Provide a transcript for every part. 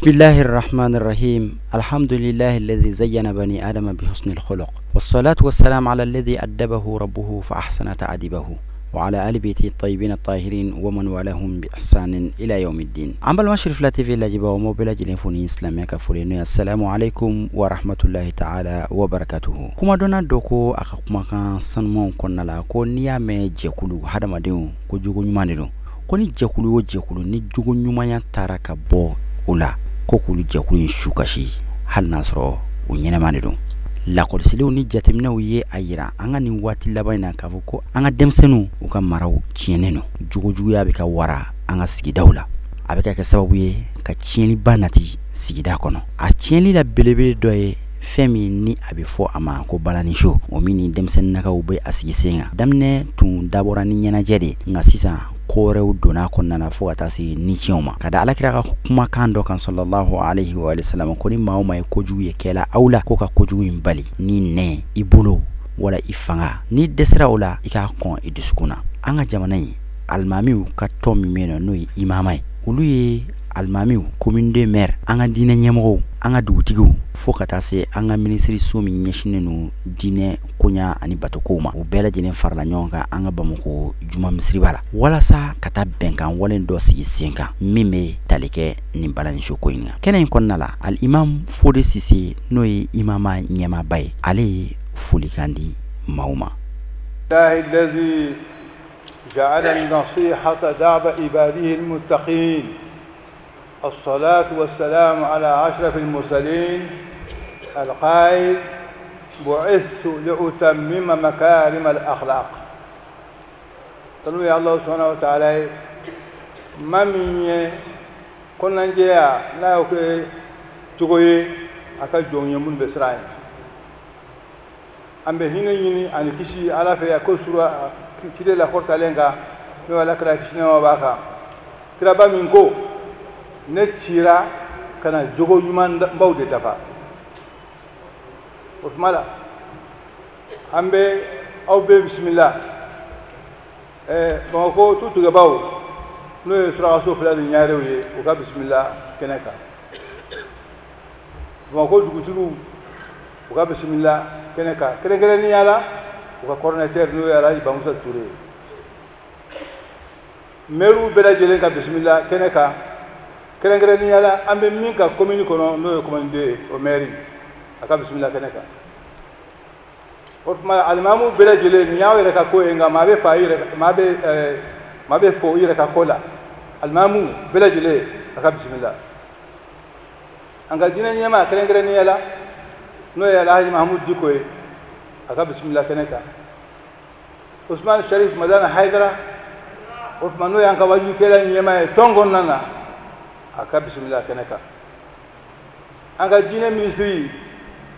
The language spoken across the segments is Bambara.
Bismillahi rahmani rahim. Alhamdulillahi alladhi zayyana bani adama bihusnil khuluq. Wassalatu wassalamu ala alladhi addabahu rabbuhu fa ahsana ta'dibahu wa ala ali baiti tayyibin tahirin wa man walahum bi ihsanin ila yawmiddin. An balima Cherifla TV lajɛbaaw, m'aw bɛɛ lajɛlen fo ni silamɛya ka foli n'o ye assalamu alaikum wa rahmatullahi ta'ala wa barakatuhu. Kumadɔnna dɔ ko a ka kumakan sanumanw kɔnɔna la ko n'i y'a mɛn jɛkulu hadamadenw ko jogo ɲuman de don, ko ni jɛkulu o jɛkulu ni jogo ɲumanya taara ka bɔ o la, ko k'olu jɛkulu in su kasi hali n'a sɔrɔ u ɲɛnama de don. Lakɔlɔsiliw ni jateminɛw ye a yira an ka nin waati laban in na k'a fɔ ko an ka denmisɛnninw u ka maraw tiɲɛnen don, jogojuguya bɛ ka wara an ka sigidaw la, a bɛ ka kɛ sababu ye ka tiɲɛniba nati sigida kɔnɔ. A tiɲɛni la belebele dɔ ye fɛn min ni a bɛ fɔ a ma ko balaniso, o min ni denmisɛnninnakaw bɛ a sigi sen kan. Daminɛ tun dabɔra ni ɲɛnajɛ de, nka sisan ko wɛrɛw donna kɔnɔna na fo ka taa se ni tiɲɛw ma. Ka da alakira ka kumakan dɔ kan sallallahu alaihi wa sallam, ko ni maa o maa ye kojugu ye kɛla aw la, ko ka kojugu in bali ni nɛn, i bolo wala i fanga, n'i dɛsɛra o la, i k'a kɔn i dusukun na. An ka jamana in alimamiw ka tɔn min bɛ yen nɔ, n'o ye imama ye, olu ye alimamiw, commune deux maire, an ka diinɛ ɲɛmɔgɔw, an ka dugutigiw, fo ka taa se an ka minisiriso min ɲɛsinnen don diinɛ koɲa ani batokow ma, u bɛɛ lajɛlen farala ɲɔgɔn kan an ka Bamakɔ juma misiriba la walasa ka taa bɛnkan wale dɔ sigi sen kan min bɛ tali kɛ nin balaniso ko in kan. Kɛnɛ in kɔnɔna la, al imam Fode Sise, n'o ye imama ɲɛmaaba ye, ale ye folikan di maaw ma. جعل النصيحة دعب عباده المتقين. الصلاة والسلام على أشرف المرسلين القائل: بعثت لأتمم مكارم الأخلاق. Tanu ye Allah subhanahu wa ta'ala ye, maa min ye kɔnɔnajɛya n'a y'o kɛ cogo ye a ka jɔnw ye minnu bɛ siran ye. An bɛ hinɛ ɲini ani kisi Ala fɛ ko sura ciden la kɔrɔtalen kan, n'o Ala kira, kisi nɛɛma b'a kan, kiraba min ko ne cira ka na jogo ɲumanbaw de dafa. O tuma la, an bɛ aw bɛɛ bisimila Bamakɔ tutigɛbaw, n'o ye surakaso fila ni ɲarew ye, u ka bisimila kɛnɛ kan. Bamakɔ dugutigiw, u ka bisimila kɛnɛ kan, kɛrɛnkɛrɛnnenya la u ka coordinateur, n'o ye Alhaji Bamusa Ture ye. Maires bɛɛ lajɛlen ka bisimila kɛnɛ kan, kɛrɛnkɛrɛnnenya la an bɛ min ka commune kɔnɔ, n'o ye commune 2 ye, o maire, a ka bisimila kɛnɛ kan. O tuma, alimamu bɛɛ lajɛlen, nin y'aw yɛrɛ ka ko ye, nka maa bɛ fa i yɛrɛ, maa bɛ fo i yɛrɛ ka ko la. Alimamu bɛɛ lajɛlen, a ka bisimila. An ka diinɛ ɲɛmaa, kɛrɛnkɛrɛnnenya la n'o ye Alhaji Mahamudu Diko ye, a ka bisimila kɛnɛ kan. Usman Sharif Madani Haidara, o tuma n'o y'an ka wajukɛla ɲɛmaa ye tɔn kɔnɔna na, a ka bisimila kɛnɛ kan. An ka diinɛ minisiri,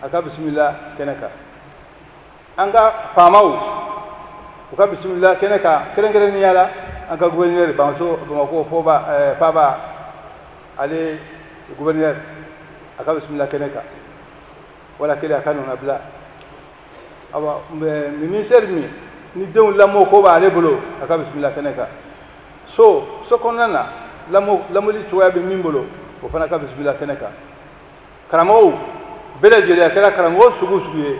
a ka bisimila kɛnɛ kan. An ka faamaw, u ka bisimila kɛnɛ kan, kɛrɛnkɛrɛnnenya la an ka gouverneur Bamakɔ faaba, ale gouverneur, a ka bisimila kɛnɛ kan, wala kelen a ka nɔnabila. Awa, ministère min ni denw lamɔ ko b'ale bolo, a ka bisimila kɛnɛ kan. So kɔnɔna na, lamɔ lamɔli cogoya bɛ min bolo, o fana ka bisimila kɛnɛ kan. Karamɔgɔw bɛɛ lajɛlen, a kɛra karamɔgɔ sugu o sugu ye,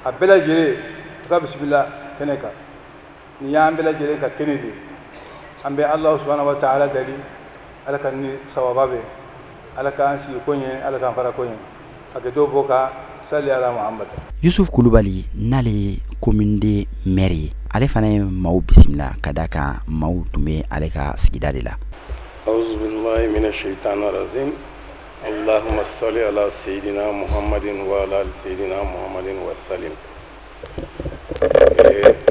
a bɛɛ lajɛlen, u ka bisimila kɛnɛ kan. Nin y'an bɛɛ lajɛlen ka kɛnɛ de ye. An bɛ Ala subhanahu wa ta'ala dali, Ala ka ni sababa bɛ, Ala k'an sigi ko ɲɛ, Ala k'an fara ko ɲɛ, a kɛ dɔw bɔ ka sali ala Muhammad. Yusuf Kulubali, n'ale ye commune deux maire ye, ale fana ye maaw bisimila ka da kan maaw tun bɛ ale ka sigida de la. أعوذ بالله من الشيطان الرجيم. اللهم صل على سيدنا محمد وعلى آل سيدنا محمد وسلم.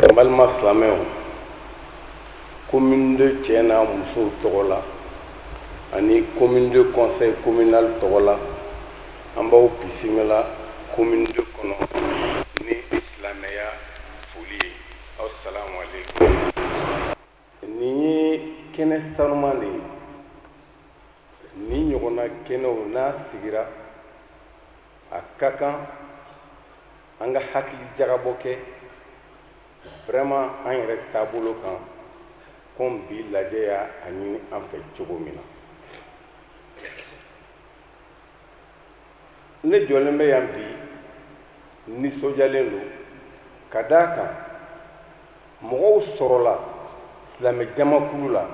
N balima silamɛw, commune deux cɛ n'a musow tɔgɔ la ani commune deux conseil communal tɔgɔ la, an b'aw bisimila commune deux kɔnɔ ni silamɛya foli ye. Aw salamu aleykum. Nin ye kɛnɛ sanuman de ye. Ni ɲɔgɔnna kɛnɛw n'a sigira, a ka kan an ka hakili jagabɔ kɛ vraiment an yɛrɛ taabolo kan, komi bi lajɛ y'a ɲini an fɛ cogo min na. Ne jɔlen bɛ yan bi, nisɔndiyalen don ka d'a kan mɔgɔw sɔrɔla silamɛ jamakulu la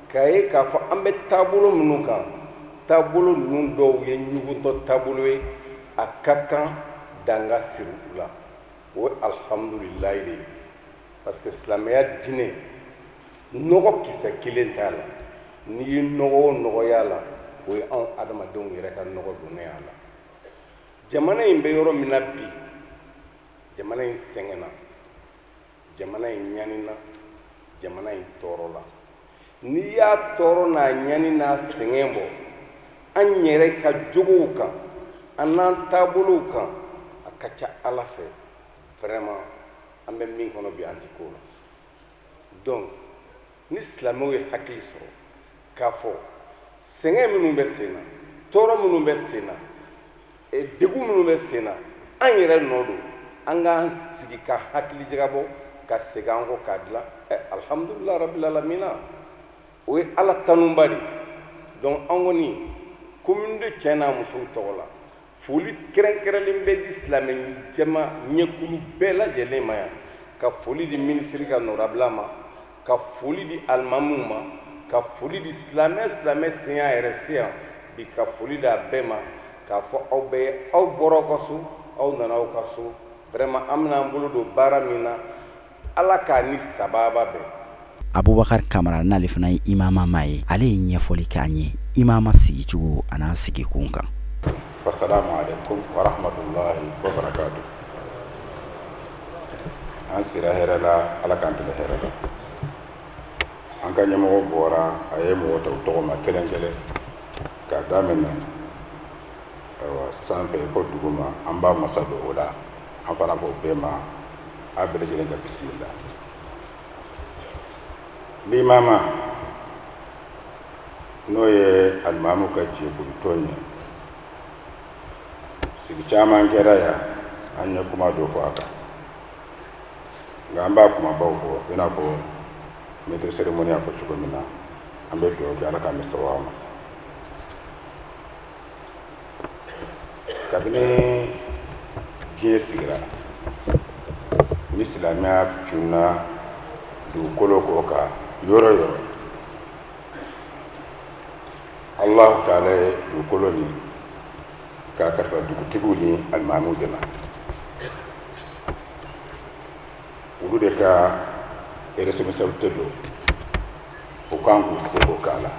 k'a ye k'a fɔ an bɛ taabolo minnu kan, taabolo ninnu dɔw ye ɲuguntɔ taabolo ye, a ka kan dan ka siri u la. O ye alihamudulilayi de ye, parce que silamɛya diinɛ nɔgɔ kisɛ kelen t'a la. N'i ye nɔgɔ o nɔgɔ y'a la, o ye anw adamadenw yɛrɛ ka nɔgɔ donnen y'a la. Jamana in bɛ yɔrɔ min na bi, jamana in sɛgɛnna, jamana in ɲanina, jamana in tɔɔrɔla. N'i y'a tɔɔrɔ n'a ɲani n'a sɛgɛn bɔ an yɛrɛ ka jogow kan, an n'an taabolow kan, a ka ca Ala fɛ vraiment an bɛ min kɔnɔ bi, an tɛ k'o la. Donc ni silamɛw ye hakili sɔrɔ k'a fɔ sɛgɛn minnu bɛ sen na, tɔɔrɔ minnu bɛ sen na, degun minnu bɛ sen na, an yɛrɛ nɔ don, an k'an sigi ka hakili jagabɔ ka segin an kɔ k'a dilan. Alihamudulila rabil alamina, o ye Ala tanuba de ye. Donc an kɔni commune deux cɛ n'a musow tɔgɔ la, foli kɛrɛnkɛrɛnlen bɛ di silamɛ jama ɲɛkulu bɛɛ lajɛlen ma yan, ka foli di minisiri ka nɔrabila ma, ka foli di alimamuw ma, ka foli di silamɛ silamɛ sen y'a yɛrɛ se yan bi, ka foli di a bɛɛ ma, k'a fɔ aw bɛɛ ye, aw bɔra aw ka so, aw nana aw ka so. Vraiment an bɛna an bolo don baara min na, Ala k'a ni sababa bɛn. Abubakar Kamara n'ale fana ye imama maa ye, ale ye ɲɛfɔli k'an ye imama sigicogo a n'a sigikun kan. Wasalamu alaikum warahmatullahi wabarakatuh. An sera hɛrɛ la, Ala k'an tilen hɛrɛ la. An ka ɲɛmɔgɔ bɔra, a ye mɔgɔ tɔw tɔgɔ ma kelen kelen k'a daminɛ ayiwa sanfɛ fo duguma. An b'a masa don o la, an fana b'o bɛɛ ma, a bɛɛ lajɛlen ka bisimila. Limama, n'o ye alimamu ka jɛkulutɔn ye, sigi caman kɛra yan, an ye kuma dɔ fɔ a kan, nka an b'a kumabaw fɔ i n'a fɔ maître cérémonie y'a fɔ cogo min na. An bɛ dugawu kɛ, Ala k'an bɛn sababu ma. Kabini diɲɛ sigira ni silamɛya cunna dugukolo kɔ kan yɔrɔ yɔrɔ, Alahu taala ye dugukolo nin k'a kalifa dugutigiw ni alimamiw de ma. Olu de ka responsabilité don, u kan k'u seko k'a la,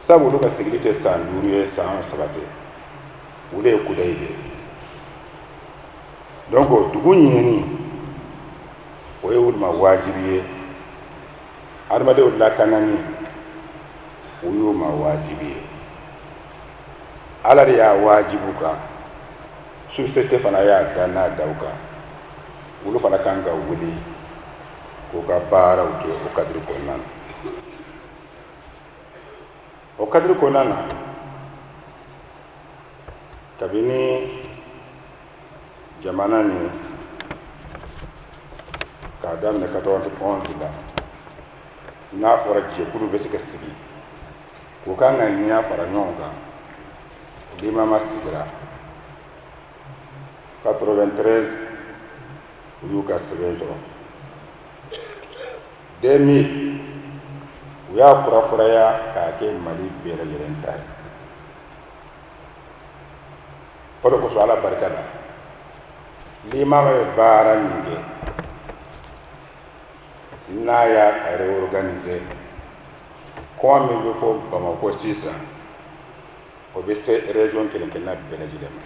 sabu olu ka sigili tɛ san 5 ye, san 3 tɛ, olu ye kudayi de ye. Donc dugu ɲɛni, o ye olu ma wajibi ye. Adamadenw lakanani, o y'u ma wajibi ye. Ala de y'a wajibu kan, société fana y'a da n'a da u kan. Olu fana kan ka wuli k'u ka baaraw kɛ o kadiri kɔnɔna na. O kadiri kɔnɔna na, kabini jamana nin k'a daminɛ 91 la, n'a fɔra jɛkulu bɛ se ka sigi k'u ka ŋaniya fara ɲɔgɔn kan, limama sigira 93, u y'u ka sɛbɛn sɔrɔ. 2000, u y'a kurakuraya k'a kɛ Mali bɛɛ lajɛlen ta ye. O de kosɔn, Ala barika la, limama bɛ baara min kɛ, n'a y'a réorganiser, kuma min bɛ fɔ Bamakɔ sisan, o bɛ se région kelen kelenna bɛɛ lajɛlen ma.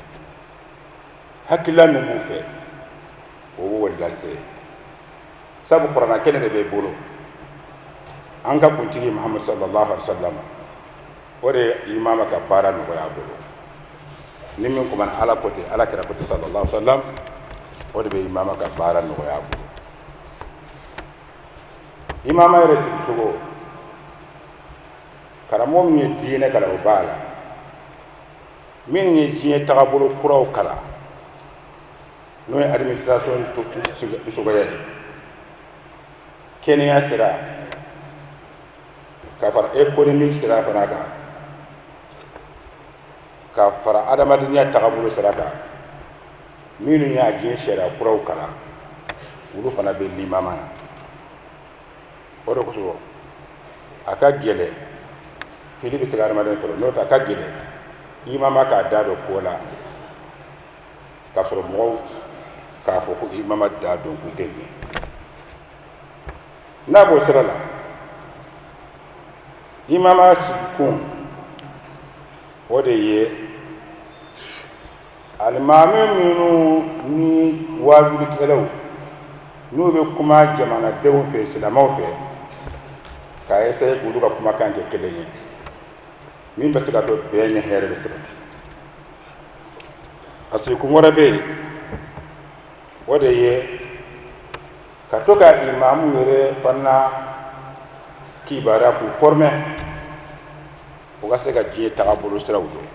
Hakilila min b'u fɛ, o b'o lase, sabu kuranna kelen de b'e bolo. An ka kuntigi Muhamadu sallallahu alaihi wa sallam, o de ye imama ka baara nɔgɔya a bolo. Ni min kumana Ala ko ten, Ala kira ko ten sallallahu alaihi wa sallam, o de bɛ imama ka baara nɔgɔya a bolo. Imama yɛrɛ sigicogo, karamɔgɔ min ye diinɛ kalan, o b'a la, minnu ye diɲɛ tagabolo kuraw kalan, n'o ye administration suguya ye, kɛnɛya sira ka fara économique sira fana kan. Ka fara adamadenya tagabolo sira kan, minnu y'a diɲɛ sariya kuraw kalan, olu fana bɛ limama na. O de kosɔn a ka gɛlɛn, fili bɛ se ka adamaden sɔrɔ, n'o tɛ a ka gɛlɛn imama k'a da don ko la k'a sɔrɔ mɔgɔw k'a fɔ ko imama da don kun tɛ nin ye. N'a b'o sira la, imama sigikun o de ye alimami minnu ni waajulikɛlaw n'u bɛ kuma jamanadenw fɛ, silamɛw fɛ, k'a essayer k'olu ka kumakan kɛ kelen ye min bɛ se ka to bɛn ni hɛrɛ bɛ sabati. A sigikun wɛrɛ bɛ yen, o de ye ka to ka imamu yɛrɛ fana kibaruya, k'u former u ka se ka diɲɛ tagabolo siraw dɔn,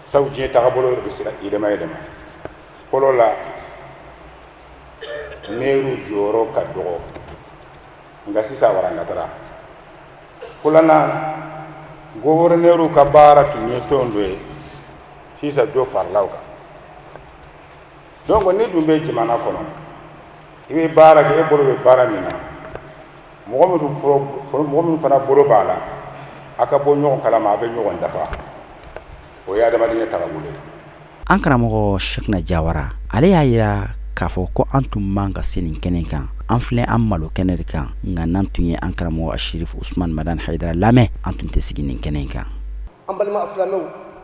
sabu diɲɛ tagabolo yɛrɛ bɛ se ka yɛlɛma yɛlɛma. Fɔlɔ la, mɛriw jɔyɔrɔ ka dɔgɔ, nka sisan warankatara. Filanan, gɔfɛrɛnɛriw ka baara tun ye fɛn dɔ ye, sisan dɔ farala o kan. Donc n'i dun bɛ jamana kɔnɔ, i bɛ baara kɛ, e bolo bɛ baara min na, mɔgɔ minnu fana bolo b'a la, a ka bɔ ɲɔgɔn kalama, a bɛ ɲɔgɔn dafa. O ye adamadenya tagabolo ye. An karamɔgɔ Shekina Jawara, ale y'a yira k'a fɔ ko an tun man ka se nin kɛnɛ kan. An filɛ an malo kɛnɛ de kan, nka n'an tun ye an karamɔgɔ Ashirif Usman Madani Hayidara lamɛn, an tun tɛ sigi nin kɛnɛ kan. An balima silamɛw,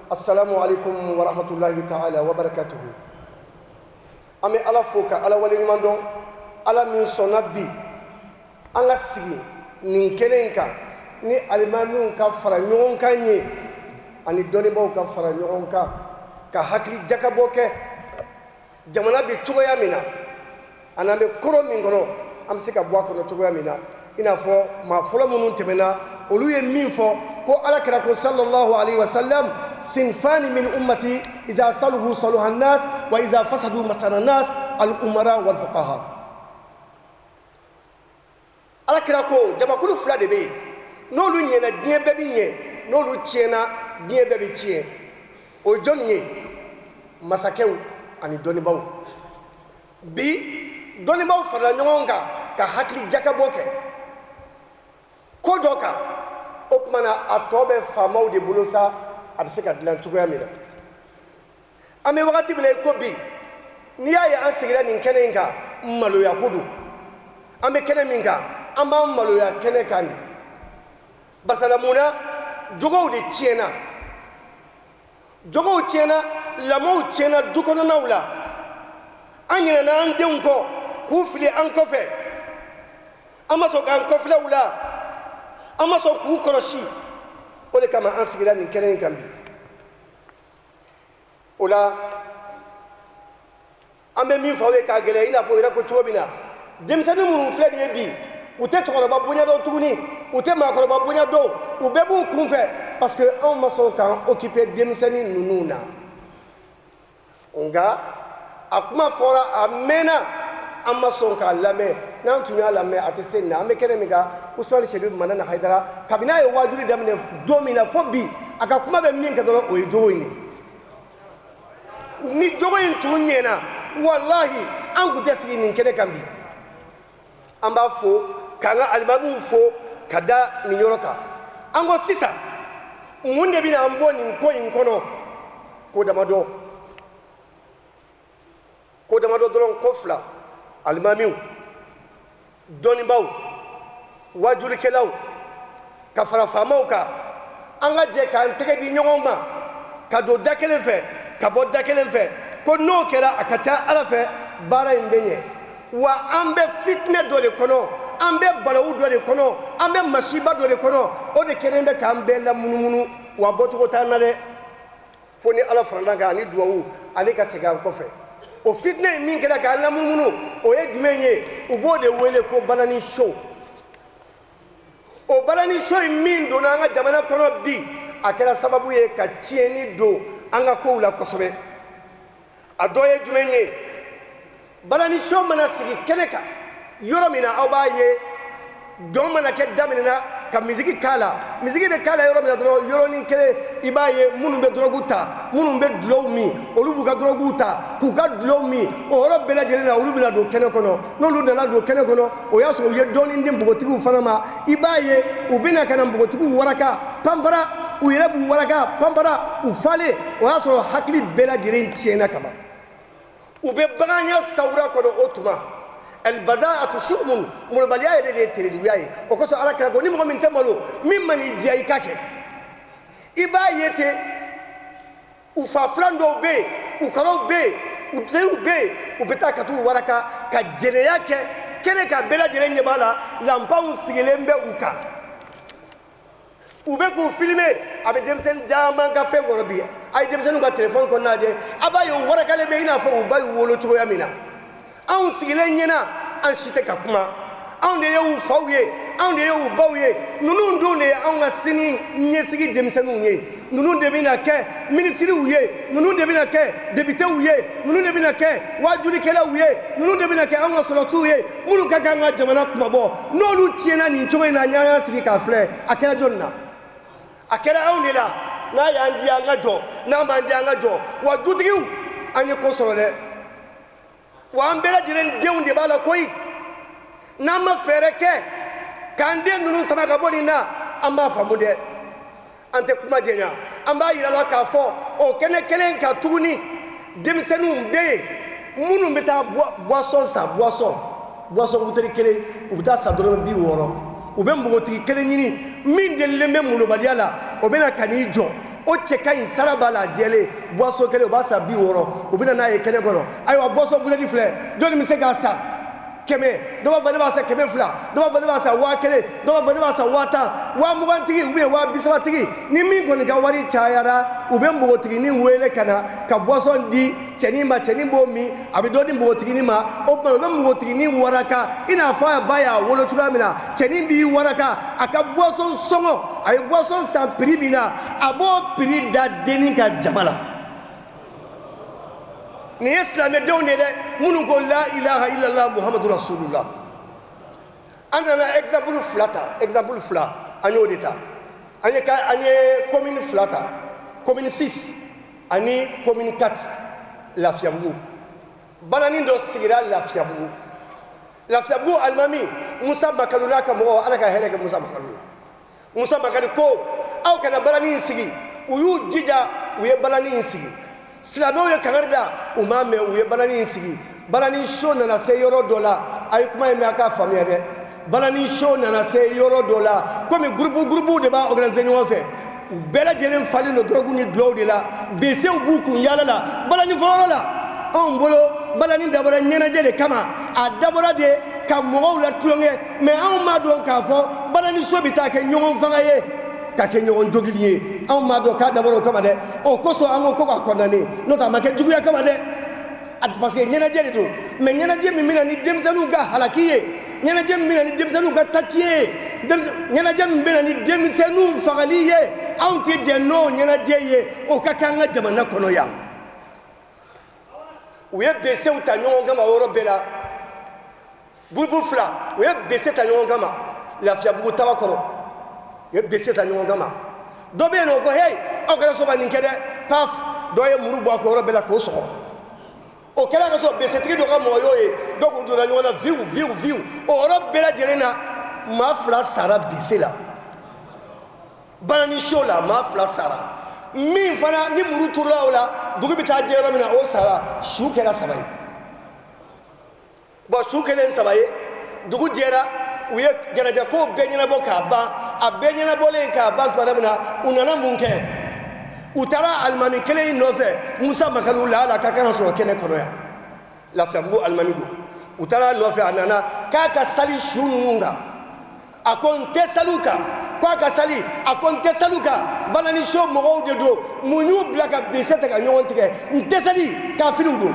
assalamu alaikum warahmatullahi ta'ala wa barakatuhu. An bɛ Ala fo ka Ala waleɲuman dɔn, Ala min sɔnna bi an ka sigi nin kɛnɛ in kan ni alimamiw ka fara ɲɔgɔn kan ye ani dɔnnibaaw ka fara ɲɔgɔn kan ka hakili jakabɔ kɛ jamana bɛ cogoya min na ani an bɛ koro min kɔnɔ, an bɛ se ka bɔ a kɔnɔ cogoya min na. I n'a fɔ maa fɔlɔ minnu tɛmɛna, olu ye min fɔ ko Ala kira ko sallallahu alaihi wasallam: sinfani min ummati iza saluhu saluha nas wa iza fasadu masana nas, al umara wal fuqaha. Ala kira ko jamakulu fila de bɛ yen, n'olu ɲɛna, diɲɛ bɛɛ bɛ ɲɛ, n'olu tiɲɛna, diɲɛ bɛɛ bɛ tiɲɛ. O ye jɔnni ye? Masakɛw ani dɔnnibaaw. Bi dɔnnibaaw farala ɲɔgɔn kan ka hakili jakabɔ kɛ ko dɔ kan. O tuma na, a tɔ bɛ faamaw de bolo sa, a bɛ se ka dilan cogoya min na. An bɛ wagati min na i ko bi, n'i y'a ye an sigira nin kɛnɛ in kan, maloya ko don. An bɛ kɛnɛ min kan, an b'an maloya kɛnɛ kan de. Basala mun na? Jogow de tiɲɛna, jogow tiɲɛna, lamɔw tiɲɛna du kɔnɔnaw la. An ɲinɛna an denw kɔ k'u fili an kɔfɛ. An ma sɔn k'an kɔfilɛ u la, an ma sɔn k'u kɔlɔsi. O de kama an sigira nin kɛnɛ in kan bi. O la, an bɛ min fɔ aw ye k'a gɛlɛya, i n'a fɔ o yɛrɛ ko cogo min na, denmisɛnnin minnu filɛ nin ye bi, u tɛ cɛkɔrɔba bonya dɔn tuguni, u tɛ maakɔrɔba bonya dɔn, u bɛɛ b'u kun fɛ, parce que anw ma sɔn k'an occuper denmisɛnnin ninnu na. Nka a kuma fɔra, a mɛnna, an ma sɔn k'a lamɛn. N'an tun y'a lamɛn, a tɛ se nin na. An bɛ kɛnɛ min kan, Usumani Sedu Madani Hayidara, kabini a ye waajuli daminɛ don min na fo bi, a ka kuma bɛ min kɛ dɔrɔn, o ye jogo in de ye. Ni jogo in tun ɲɛna, walahi, an tun tɛ sigi nin kɛnɛ kan bi. An b'a fo k'an ka alimamiw fo ka da nin yɔrɔ kan. An ko sisan, mun de bɛna an bɔ nin ko in kɔnɔ? Ko damadɔ, ko damadɔ dɔrɔn, ko fila. Alimamiw, dɔnnibaaw, wajulikɛlaw, ka fara faamaw kan, an ka jɛ k'an tɛgɛ di ɲɔgɔn ma ka don da kelen fɛ ka bɔ da kelen fɛ, ko n'o kɛra, a ka ca Ala fɛ, baara in bɛ ɲɛ. Wa an bɛ fitinɛ dɔ de kɔnɔ, an bɛ balawu dɔ de kɔnɔ, an bɛ masiba dɔ de kɔnɔ. O de kɛlen bɛ k'an bɛɛ lamunumunu, wa bɔcogo t'an na dɛ, fo ni Ala farala kan ani duwawu ani ka segin an kɔfɛ. O fitinɛ in min kɛra k'an lamunumunu, o ye jumɛn ye? U b'o de wele ko balani so. O balani so in min donna an ka jamana kɔnɔ bi, a kɛra sababu ye ka tiɲɛni don an ka kow la kosɛbɛ. A dɔ ye jumɛn ye? Balani so mana sigi kɛnɛ kan yɔrɔ min na, aw b'a ye dɔn mana kɛ daminɛna Ka misiki k'a la, misiki bɛ k'a la yɔrɔ min na dɔrɔn, yɔrɔnin kelen i b'a ye minnu bɛ dɔrɔgu ta, minnu bɛ dulɔw min, olu b'u ka dɔrɔguw ta k'u ka dulɔw min. O yɔrɔ bɛɛ lajɛlen na, olu bɛna don kɛnɛ kɔnɔ. N'olu nana don kɛnɛ kɔnɔ, o y'a sɔrɔ u ye dɔɔnin di npogotigiw fana ma. I b'a ye u bɛna ka na npogotigiw waraka panpara, u yɛrɛ b'u waraka panpara, u falen. O y'a sɔrɔ hakili bɛɛ lajɛlen tiɲɛna kaban. U bɛ baganya sawura kɔnɔ. O tuma albazaatu shu'mun, malobaliya yɛrɛ de ye terejuguya ye. O kosɔn Ala kira ko ni mɔgɔ min tɛ malo, min man'i diya i ka kɛ. I b'a ye ten, u fa filan dɔw bɛ yen, u kɔrɔw bɛ yen, u teriw bɛ yen, u bɛ taa ka t'u waraka ka jɛnɛya kɛ kɛnɛ kan. Bɛɛ lajɛlen ɲɛ b'a la, lanpanw sigilen bɛ u kan, u bɛ k'u filime. A bɛ denmisɛnnin caman ka fɛn kɔrɔ bi. A ye denmisɛnninw ka telefɔni kɔnɔna lajɛ, a b'a ye u warakalen bɛ i n'a fɔ u ba y'u wolo cogoya min na. Anw sigilen ɲɛna, an si tɛ ka kuma. Anw de ye u faw ye, anw de ye u baw ye. Ninnu dun de ye anw ka sini ɲɛsigi denmisɛnninw ye. Ninnu de bɛna kɛ minisiriw ye, ninnu de bɛna kɛ depitew ye, ninnu de bɛna kɛ waajulikɛlaw ye, ninnu de bɛna kɛ anw ka sɔrɔdasiw ye, minnu ka kan ka jamana kunmabɔ. N'olu tiɲɛna nin cogo in na, n'an y'an sigi k'a filɛ, a kɛra jɔni na? A kɛra anw de la. N'a y'an diya an ka jɔ, n'a m'an diya an ka jɔ. Wa dutigiw, an ye ko sɔrɔ dɛ. Wa an bɛɛ lajɛlen denw de b'a la koyi. N'an ma fɛɛrɛ kɛ k'an den ninnu sama ka bɔ nin na, an b'a faamu dɛ. An tɛ kuma jɛnya, an b'a yira la k'a fɔ o kɛnɛ kelen kan tuguni, denmisɛnninw bɛ yen minnu bɛ taa boisson san, boisson buteli kelen, u bɛ taa san dɔrɔmɛ 60. U bɛ npogotigi kelen ɲini min delilen bɛ molobaliya la, o bɛ na ka n'i jɔ. O cɛ ka ɲi, sara b'a la, a jɛlen. Boisson kelen, u b'a san 60, u bɛ na n'a ye kɛnɛ kɔnɔ. Ayiwa, boisson buteli filɛ, jɔnni bɛ se k'a san 100? Dɔ b'a fɔ ne b'a san 200, dɔ b'a fɔ ne b'a san 1000, dɔ b'a fɔ ne b'a san 10,000, 20,000 tigi ou bien 30,000 tigi. Ni min kɔni ka wari cayara, u bɛ npogotiginin wele ka na ka boisson di cɛnin ma. Cɛnin b'o min, a bɛ dɔ di npogotiginin ma. O tuma u bɛ npogotiginin waraka i n'a fɔ a ba y'a wolo cogoya min na. Cɛnin b'i waraka a ka boisson sɔngɔ, a ye boisson san prix min na, a b'o prix da dennin ka jama la. Nin ye silamɛdenw de ye dɛ, minnu ko la ilaha illallah muhammadu rasulullah. An nana exemple fila ta, exemple fila an y'o de ta. An ye commune fila ta, commune 6 ani commune 4, Lafiyabugu. Balani dɔ sigira Lafiyabugu. Lafiyabugu alimami Musa Makalu n'a ka mɔgɔw, Ala ka hɛrɛ kɛ Musa Makalu ye. Musa Makalu ko aw kana balani in sigi. U y'u jija, u ye balani in sigi. Silamɛw ye kangari da, u m'a mɛn, u ye balani in sigi. Balani so nana se yɔrɔ dɔ la, a ye kuma in mɛn, a k'a faamuya dɛ. Balani so nana se yɔrɔ dɔ la, komi gurupu gurupuw de b'a organiser ɲɔgɔn fɛ, u bɛɛ lajɛlen falen don dɔrɔgu ni dulɔw de la. Besew b'u kun yaala la balani fɔyɔrɔ la. Anw bolo, balani dabɔra ɲɛnajɛ de kama, a dabɔra de ka mɔgɔw la tulonkɛ. Mais anw m'a dɔn k'a fɔ balani so bɛ taa kɛ ɲɔgɔn faga ye, ka kɛ ɲɔgɔn jogili ye. Anw m'a dɔn k'a dabɔra o kama dɛ. O kosɔn an ko ko k'a condamner. N'o tɛ, a ma kɛ juguya kama dɛ, parce que ɲɛnajɛ de don. Mais ɲɛnajɛ min bɛna ni denmisɛnninw ka halaki ye, ɲɛnajɛ min bɛna ni denmisɛnninw ka tatiɲɛ ye, ɲɛnajɛ min bɛna ni denmisɛnninw fagali ye, anw tɛ jɛn n'o ɲɛnajɛ ye. O ka kɛ an ka jamana kɔnɔ yan. U ye besew ta ɲɔgɔn kama o yɔrɔ bɛɛ la. Gurupu fila, u ye bese ta ɲɔgɔn kama Lafiyabugu Tabakɔrɔ. U ye bese ta ɲɔgɔn kama. Dɔ bɛ yen nɔ, o ko hey, aw kana sɔn ka nin kɛ dɛ. Paf, dɔ ye muru bɔ a kɔ yɔrɔ bɛɛ la k'o sɔgɔ. O kɛra ka sɔrɔ besetigi dɔ ka mɔgɔ y'o ye. Donc u donna ɲɔgɔn na, viw viw viw. O yɔrɔ bɛɛ lajɛlen na, maa fila sara bese la. Balani so la, maa fila sara. Min fana ni muru turula o la, dugu bɛ taa jɛ yɔrɔ min na, o sara. Su kɛra saba ye. Bon, su kɛlen saba ye, dugu jɛra, u ye janajakow bɛɛ ɲɛnabɔ k'a ban. A bɛɛ ɲɛnabɔlen k'a ban tuma min na, u nana mun kɛ? U taara alimami kelen in nɔfɛ, Musa Makalu laala ka kan ka sɔrɔ kɛnɛ kɔnɔ yan, Lafiyabugu alimami don. U taara a nɔfɛ, a nana k'a ka sali su ninnu kan. A ko n tɛ sali u kan. Ko a ka sali, a ko n tɛ sali u kan. Balani so mɔgɔw de don, mun y'u bila ka bese ta ka ɲɔgɔn tigɛ? N tɛ sali, kafiriw don.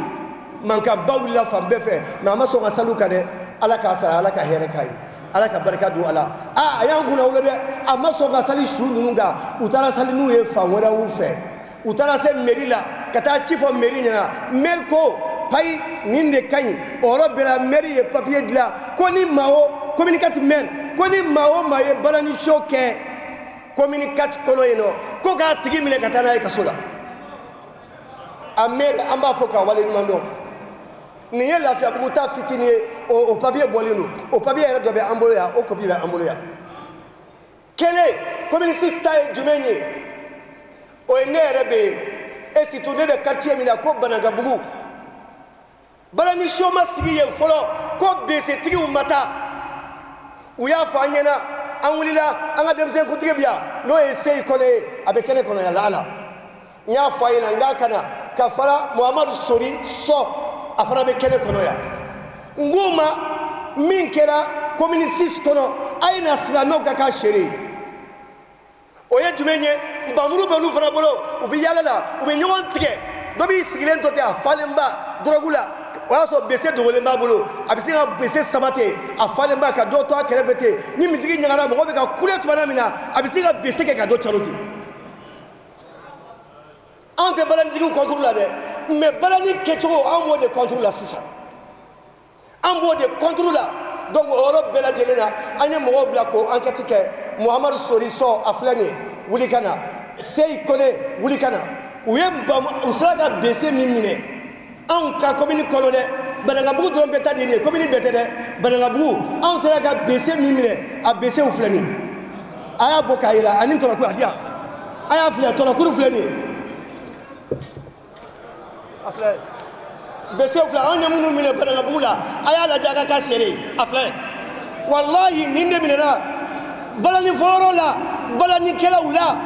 Mankanba wulila fan bɛɛ fɛ, mais a ma sɔn ka sali u kan dɛ. Ala k'a sara, Ala ka hɛrɛ k'a ye, Ala ka barika don a la. Aa, a y'an kunna wolo dɛ. A ma sɔn ka sali su ninnu kan. U taara sali n'u ye fan wɛrɛw fɛ. U taara se mairie la ka taa ci fɔ mairie ɲɛna. Maire ko payi, nin de ka ɲi. O yɔrɔ bɛɛ la, maire ye papiye dilan ko ni maa o commune 4 maire ko ni maa o maa ye balani show kɛ commune 4 kɔnɔ yen nɔ, ko k'a tigi minɛ ka taa n'a ye kaso la. A maire, an b'a fɔ k'a waleɲuman dɔn. Nin ye Lafiyabugu ta fitinin ye. O papiye bɔlen don, o papiye yɛrɛ dɔ bɛ an bolo yan, o kopi bɛ an bolo yan. Kelen, commune 6 ta ye jumɛn ye? O ye ne yɛrɛ bɛ yen et surtout ne bɛ quartier min na ko Banankabugu. Balani show ma sigi yen fɔlɔ ko besetigiw ma taa. U y'a fɔ an ɲɛna, an wulila, an ka denmisɛnkuntigi bi yan, n'o ye Seyi Kɔnɛ ye, a bɛ kɛnɛ kɔnɔ yan laala. N y'a fɔ a ɲɛna n k'a ka na ka fara Muhamadu Sori Sɔ, a fana bɛ kɛnɛ kɔnɔ yan. N k'u ma, min kɛra commune 6 kɔnɔ, a ye na silamɛw ka k'a seere ye. O ye jumɛn ye? Npanmuru b'olu fana bolo, u bɛ yaala la, u bɛ ɲɔgɔn tigɛ. Dɔ b'i sigilen to ten, a falenba dɔrɔgu la, o y'a sɔrɔ bese dogolen b'a bolo, a bɛ se ka bese sama ten, a falenba, ka dɔ to a kɛrɛfɛ ten. Ni misigi ɲagara, mɔgɔ bɛ ka kule tuma min na, a bɛ se ka bese kɛ ka dɔ caro ten. Anw tɛ balanitigiw contre la dɛ, mais balani kɛcogo, anw b'o de contre la sisan, an b'o de contre la. Donc o yɔrɔ bɛɛ lajɛlen na, an ye mɔgɔw bila k'o enquête kɛ. Muhamadu Sori Sɔ, a filɛ nin ye, wuli ka na. Seyi Kone, wuli ka na. U ye u sera ka bese min minɛ anw ka commune kɔnɔ dɛ, Banankabugu dɔrɔn bɛɛ ta de ye nin ye, commune bɛɛ tɛ dɛ. Banankabugu, anw sera ka bese min minɛ, a besew filɛ nin ye. A y'a bɔ k'a yira ani tɔlɔkuru a di yan. A y'a filɛ, tɔlɔkuru filɛ nin ye, a filɛ, besew filɛ. Anw ye minnu minɛ Banankabugu la, a y'a lajɛ, a ka k'a seere ye. A filɛ, walahi, nin de minɛna balani fɔyɔrɔ la, balanikɛlaw la.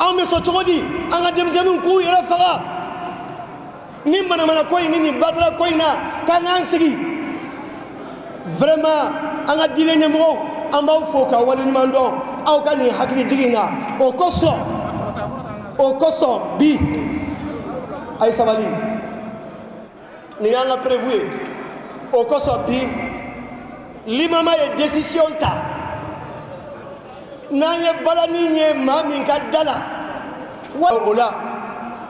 Anw bɛ sɔn cogo di an ka denmisɛnninw k'u yɛrɛ faga ni manamana ko in ni nin batara ko in na, k'an k'an sigi? Vraiment, an ka diinɛ ɲɛmɔgɔw, an b'aw fo ka waleɲuman dɔn aw ka nin hakilijigin na. O kosɔn bi, a ye sabali, nin y'an ka preuve ye. O kosɔn bi, limama ye décision ta, n'an ye balani ye maa min ka da la wa, o la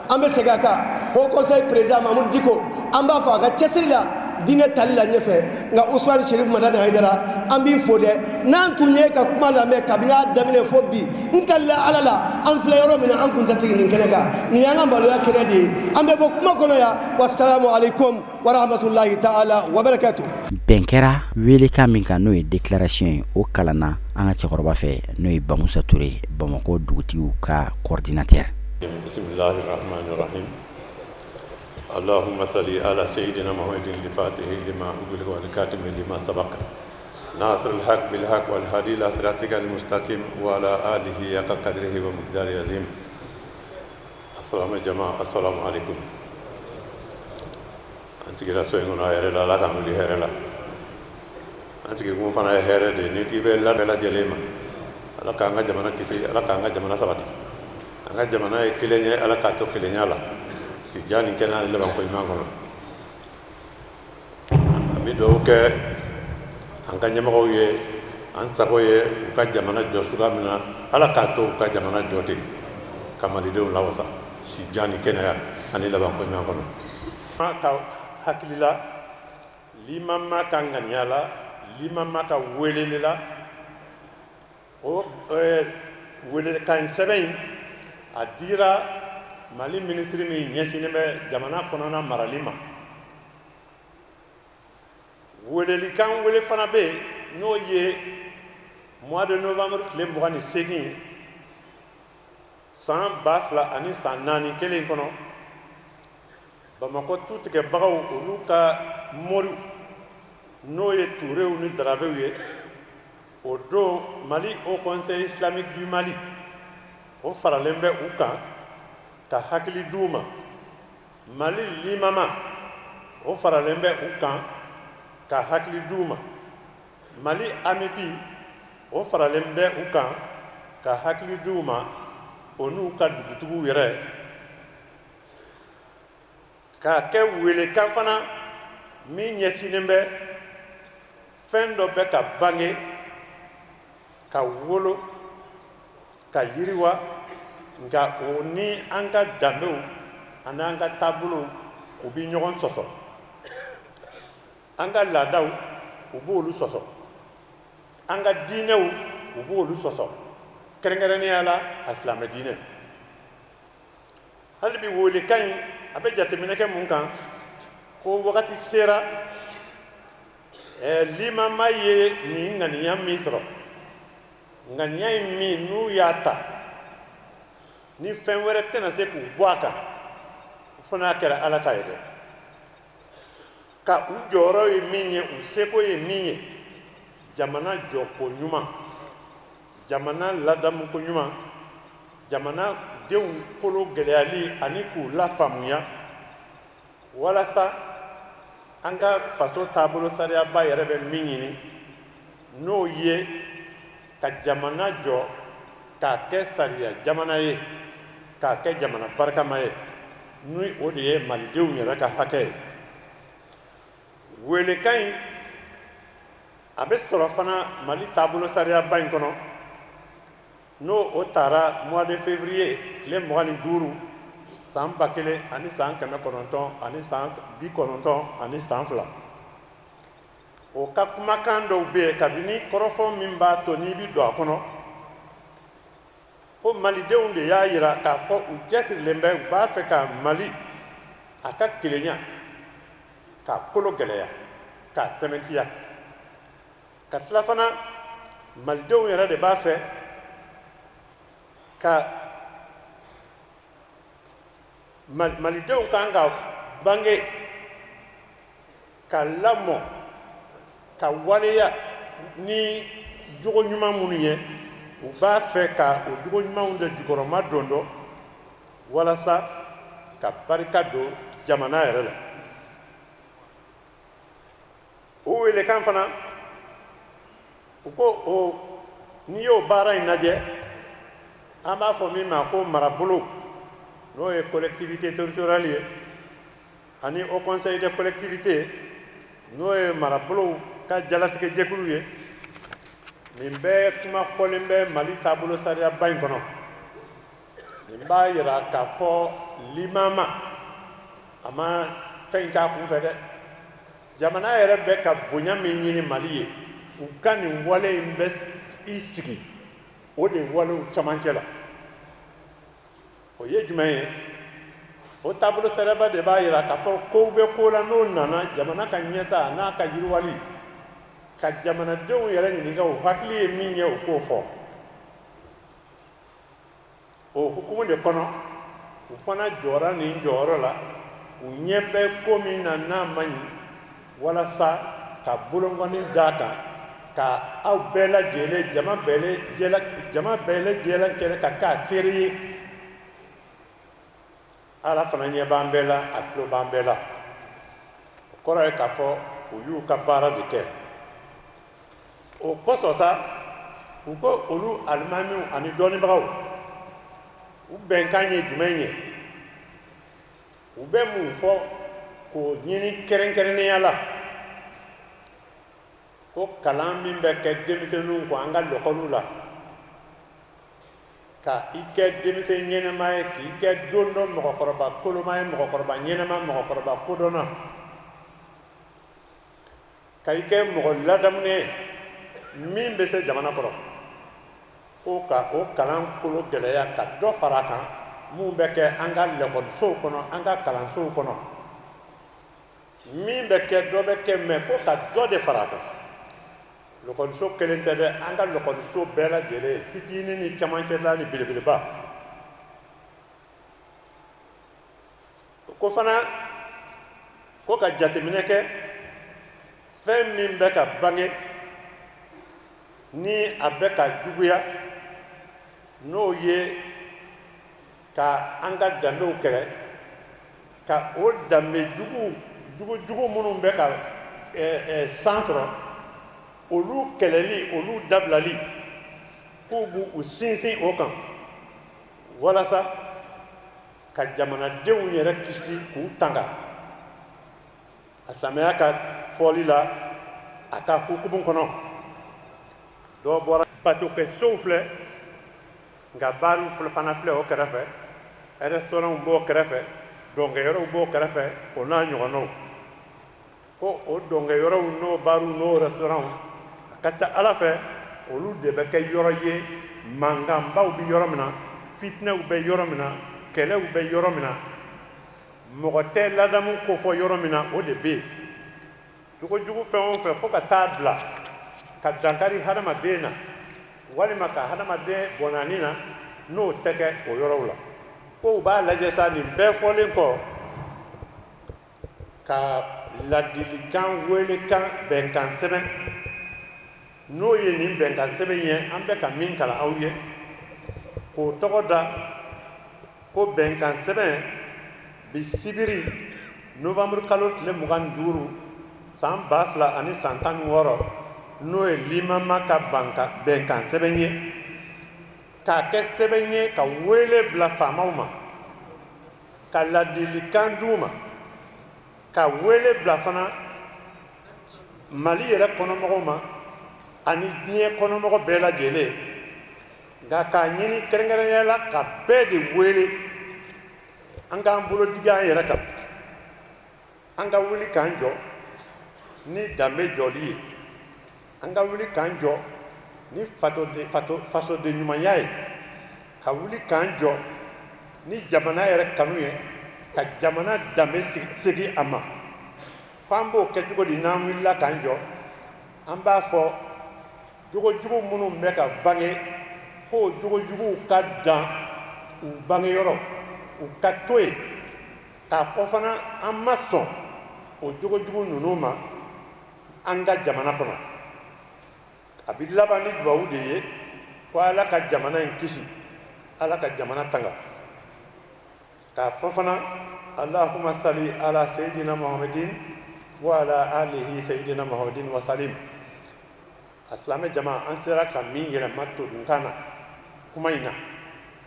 an bɛ segin a kan. Haut Conseil président Mamudu Diko, an b'a fɔ a ka cɛsiri la diinɛ tali la ɲɛfɛ. Nka Usumani Sherif Madani Hayidara, an b'i fo dɛ. N'an tun ye ka kuma lamɛn kabini a daminɛ fo bi, n kalila Ala la, an filɛ yɔrɔ min na, an kun tɛ sigi nin kɛnɛ kan. Nin y'an ka maloya kɛnɛ de ye. An bɛ bɔ kuma kɔnɔ yan. Wasalamu aleykum warahmatulahi taala wabarakatu. Bɛn kɛra welekan min kan, n'o ye déclaration ye, o kalanna an ka cɛkɔrɔba fɛ, n'o ye Bamusa Ture, Bamakɔ dugutigiw ka coordinateur. بسم الله الرحمن الرحيم. اللهم صل على سيدنا محمد الفاتح لما أغلق والخاتم لما سبق ناصر الحق بالحق والهادي إلى صراطك المستقيم وعلى آله حق قدره ومقداره العظيم. السلام جماعة، السلام عليكم. An sigira so in kɔnɔ a yɛrɛ la, Ala k'an wuli hɛrɛ la. An sigi kun fana ye hɛrɛ de ye. Ni k'i bɛ la bɛɛ lajɛlen ma, Ala k'an ka jamana kisi, Ala k'an ka jamana sabati. An ka jamana ye kelen ye, Ala k'a to kelenya la, sijan ni kɛnɛya ni labanko ɲuman kɔnɔ. An bɛ dugawu kɛ an ka ɲɛmɔgɔw ye, an sago ye u ka jamana jɔ cogoya min na, Ala k'a to u ka jamana jɔ ten ka malidenw lawasa sijan ni kɛnɛya ani labanko ɲuman kɔnɔ. Ka hakilila limama ka ŋaniya la, limama ka weleli la, o welekan sɛbɛn in, a dira Mali minisiri min ɲɛsinnen bɛ jamana kɔnɔna marali ma. Welelikan wele fana bɛ yen, n'o ye mois de novembre tile 28 san 2004 kelen kɔnɔ, Bamakɔ tutigɛbagaw, olu ka moriw, n'o ye Turew ni Darabew ye, o don Mali Haut Conseil islamique du Mali, o faralen bɛ u kan ka hakili d'u ma. Mali limama, o faralen bɛ u kan ka hakili d'u ma. Mali AMUPI, o faralen bɛ u kan ka hakili d'u ma, o n'u ka dugutigiw yɛrɛ, k'a kɛ welekan fana min ɲɛsinnen bɛ fɛn dɔ bɛ ka bange, ka wolo, ka yiriwa, nka o ni an ka danbew ani an ka taabolow, u bɛ ɲɔgɔn sɔsɔ. An ka laadaw, u b'olu sɔsɔ. An ka diinɛw, u b'olu sɔsɔ, kɛrɛnkɛrɛnnenya la a silamɛ diinɛ. Hali bi welekan in, a bɛ jateminɛ kɛ mun kan? Ko wagati sera, limama ye nin ŋaniya min sɔrɔ, ŋaniya in min n'u y'a ta, ni fɛn wɛrɛ tɛna se k'u bɔ a kan fo n'a kɛra Ala ta ye dɛ. Ka u jɔyɔrɔ ye min ye, u seko ye min ye, jamana jɔko ɲuman, jamana ladamuko ɲuman, jamana denw kolo gɛlɛyali ani k'u lafaamuya, walasa an ka faso taabolo sariyaba yɛrɛ bɛ min ɲini, n'o ye ka jamana jɔ k'a kɛ sariya jamana ye, k'a kɛ jamana barikama ye, ni o de ye malidenw yɛrɛ ka hakɛ ye. Welekan in, a bɛ sɔrɔ fana Mali taabolo sariyaba in kɔnɔ, n'o o tara mois de février tile 25 san 1992. O ka kumakan dɔw bɛ yen kabini kɔrɔfɔ min b'a to n'i bɛ don a kɔnɔ, ko malidenw de y'a jira k'a fɔ u cɛsirilen bɛ, u b'a fɛ ka Mali a ka kelenya k'a kolo gɛlɛya, k'a sɛmɛntiya. Ka tila fana, malidenw yɛrɛ de b'a fɛ ka malidenw kan ka bange, ka lamɔ, ka waleya ni jogo ɲuman minnu ye, u b'a fɛ ka o jogo ɲumanw de jukɔrɔmadondon walasa ka barika don jamana yɛrɛ la. O welekan fana, u ko o n'i y'o baara in lajɛ, an b'a fɔ min ma ko marabolo, n'o ye collectivité territoriale ye, ani haut conseil des collectivités, n'o ye marabolow ka jalatigɛjɛkulu ye. Nin bɛɛ kuma fɔlen bɛ Mali taabolo sariyaba in kɔnɔ. Nin b'a jira k'a fɔ limama a ma fɛn k'a kun fɛ dɛ. Jamana yɛrɛ bɛ ka bonya min ɲini Mali ye, u ka nin wale in bɛ i sigi o de walew camancɛ la. O ye jumɛn ye? O taabolo sariyaba de b'a jira k'a fɔ kow bɛ ko la, n'o nana jamana ka ɲɛtaa n'a ka yiriwali, ka jamanadenw yɛrɛ ɲininka u hakili ye min ye, u k'o fɔ. O hukumu de kɔnɔ, u fana jɔra nin jɔyɔrɔ la, u ɲɛ bɛ ko min na n'a man ɲi, walasa ka bolonkɔni d'a kan, ka aw bɛɛ lajɛlen, jama bɛɛ lajɛlen kɛlɛ ka k'a seere ye. Ala fana ɲɛ b'an bɛɛ la, a tulo b'an bɛɛ la. O kɔrɔ ye k'a fɔ u y'u ka baara de kɛ. O kosɔn sa, u ko olu alimamiw ani dɔnnibagaw, u bɛnkan ye jumɛn ye? U bɛ mun fɔ k'o ɲini kɛrɛnkɛrɛnnenya la? Ko kalan min bɛ kɛ denmisɛnninw kun an ka lɔkɔliw la, ka i kɛ denmisɛn ɲɛnɛma ye, k'i kɛ don dɔ mɔgɔkɔrɔba koloma ye, mɔgɔkɔrɔba ɲɛnɛma, mɔgɔkɔrɔba kodɔnna, ka i kɛ mɔgɔ ladamunen ye min bɛ se jamana kɔrɔ, ko ka o kalan kolo gɛlɛya, ka dɔ fara a kan mun bɛ kɛ an ka lɛkɔlisow kɔnɔ, an ka kalansow kɔnɔ. Min bɛ kɛ, dɔ bɛ kɛ, mɛ ko ka dɔ de fara a kan. Lɔkɔliso kelen tɛ dɛ, an ka lɔkɔliso bɛɛ lajɛlen, fitinin ni camancɛla ni belebeleba. Ko fana ko ka jateminɛ kɛ fɛn min bɛ ka bange ni a bɛ ka juguya, n'o ye ka an ka danbew kɛlɛ, ka o danbe jugu jugu jugu minnu bɛ ka san sɔrɔ, olu kɛlɛli, olu dabilali, k'u b'u sinsin o kan walasa ka jamanadenw yɛrɛ kisi k'u tanga. A silamɛya ka fɔli la, a ka hukumu kɔnɔ, dɔ bɔra batokɛsow filɛ, nka baariw fana filɛ o kɛrɛfɛ, restaurantw b'o kɛrɛfɛ, dɔnkɛyɔrɔw b'o kɛrɛfɛ, o n'a ɲɔgɔnnaw. Ko o dɔnkɛyɔrɔw n'o bariw n'o restaurantw, a ka ca ala fɛ, olu de bɛ kɛ yɔrɔ ye mankanbaw bɛ yɔrɔ min na, fitinɛw bɛ yɔrɔ min na, kɛlɛw bɛ yɔrɔ min na, mɔgɔ tɛ ladamu kofɔ yɔrɔ min na, o de bɛ yen. Jogojugu fɛn o fɛn, fo ka taa bila ka dankari hadamaden na walima ka hadamaden bɔnɛ a ni na, n'o tɛ kɛ o yɔrɔw la. Ko u b'a lajɛ sa, nin bɛɛ fɔlen kɔ, ka ladilikan, welekan, bɛnkan sɛbɛn, n'o ye nin bɛnkan sɛbɛn ye an bɛ ka min kalan aw ye, k'o tɔgɔ da ko bɛnkan sɛbɛn bi sibiri novembre kalo tile 25 san 2016, n'o ye limama ka bɛnkan sɛbɛn ye, k'a kɛ sɛbɛn ye ka wele bila faamaw ma, ka ladilikan d'u ma, ka wele bila fana Mali yɛrɛ kɔnɔmɔgɔw ma ani diɲɛ kɔnɔmɔgɔ bɛɛ lajɛlen, nka k'a ɲini kɛrɛnkɛrɛnnenya la ka bɛɛ de wele an k'an bolo digi an yɛrɛ kan, an ka wuli k'an jɔ ni danbe jɔli ye, an ka wuli k'an jɔ ni fasoden ɲumanya ye, ka wuli k'an jɔ ni jamana yɛrɛ kanu ye, ka jamana danbe segin a ma. Ko an b'o kɛ cogo di? N'an wulila k'an jɔ, an b'a fɔ jogojugu minnu bɛ ka bange, k'o jogojuguw ka dan u bangeyɔrɔ, u ka to yen, k'a fɔ fana an ma sɔn o jogojugu ninnu ma an ka jamana kɔnɔ. A bɛ laban ni dubabu de ye ko Ala ka jamana in kisi, Ala ka jamana tanga. K'a fɔ fana alahuma sali ala seyidina muhamadin wa ala alihi seyidina muhamadin wa salim. A silamɛ jama, an sera ka min yɛlɛma todunkan na kuma in na,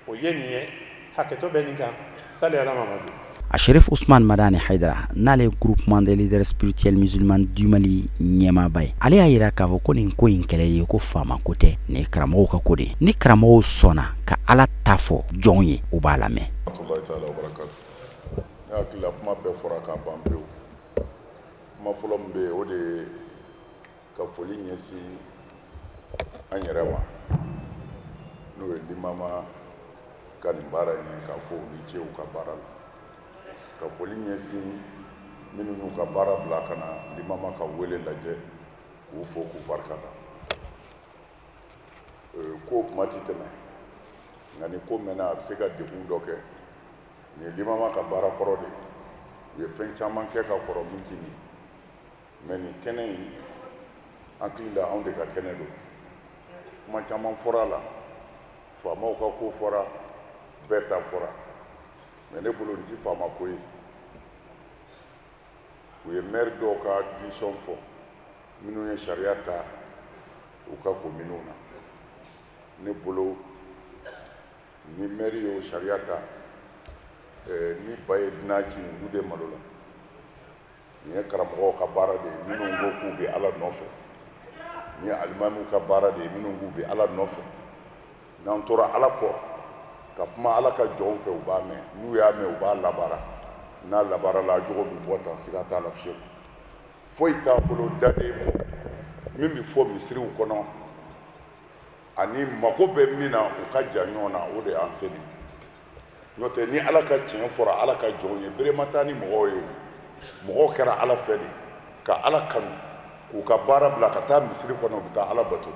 o ye nin ye. Hakɛto bɛ nin kan. Sali ala Mamadu. A Sherif Usman Madani Haidara, n'ale ye Groupement des leaders spirituels musulmans du Mali ɲɛmaaba ye, ale y'a jira k'a fɔ ko nin ko in kɛlɛ ye ko faama ko tɛ, nin ye karamɔgɔw ka ko de ye. Ni karamɔgɔw sɔnna ka Ala ta fɔ jɔnw ye, u b'a lamɛn. Ne hakili la, kuma bɛɛ fɔra ka ban pewu. Kuma fɔlɔ min bɛ yen, o de ye ka foli ɲɛsin an yɛrɛ ma, n'o ye limama ka nin baara in ye, k'a fɔ u ni ce u ka baara la, ka foli ɲɛsin minnu y'u ka baara bila ka na limama ka wele lajɛ, k'u fo k'u barika da. Ko kuma tɛ tɛmɛ, nka ni ko mɛnna, a bɛ se ka degun dɔ kɛ. Nin ye limama ka baara kɔrɔ de ye. U ye fɛn caman kɛ ka kɔrɔ min tɛ nin ye, mais nin kɛnɛ in, hakili la, anw de ka kɛnɛ don. Kuma caman fɔra a la, faamaw ka ko fɔra, bɛɛ ta fɔra, mais ne bolo, nin tɛ faama ko ye. U ye maire dɔw ka décision fɔ, minnu ye sariya ta u ka kominiw na. Ne bolo, ni maire y'o sariya ta, ni ba ye dunan ci, du de malo la. Nin ye karamɔgɔw ka baara de ye, minnu ko k'u bɛ Ala nɔfɛ. Nin ye alimamiw ka baara de ye, minnu k'u bɛ Ala nɔfɛ. N'an tora Ala kɔ ka kuma Ala ka jɔnw fɛ, u b'a mɛn. N'u y'a mɛn, u b'a labaara. N'a labaarala, a jogo bɛ bɔ tan, siga t'a la fiyewu. Foyi t'an bolo daden kɔ min bɛ fɔ misiriw kɔnɔ ani mako bɛ min na, u ka jan ɲɔgɔn na, o de y'an se nin. N'o tɛ, ni Ala ka tiɲɛ fɔra Ala ka jɔnw ye, bere ma taa ni mɔgɔw ye. O mɔgɔw kɛra Ala fɛ de, ka Ala kanu, k'u ka baara bila ka taa misiri kɔnɔ, u bɛ taa Ala bato.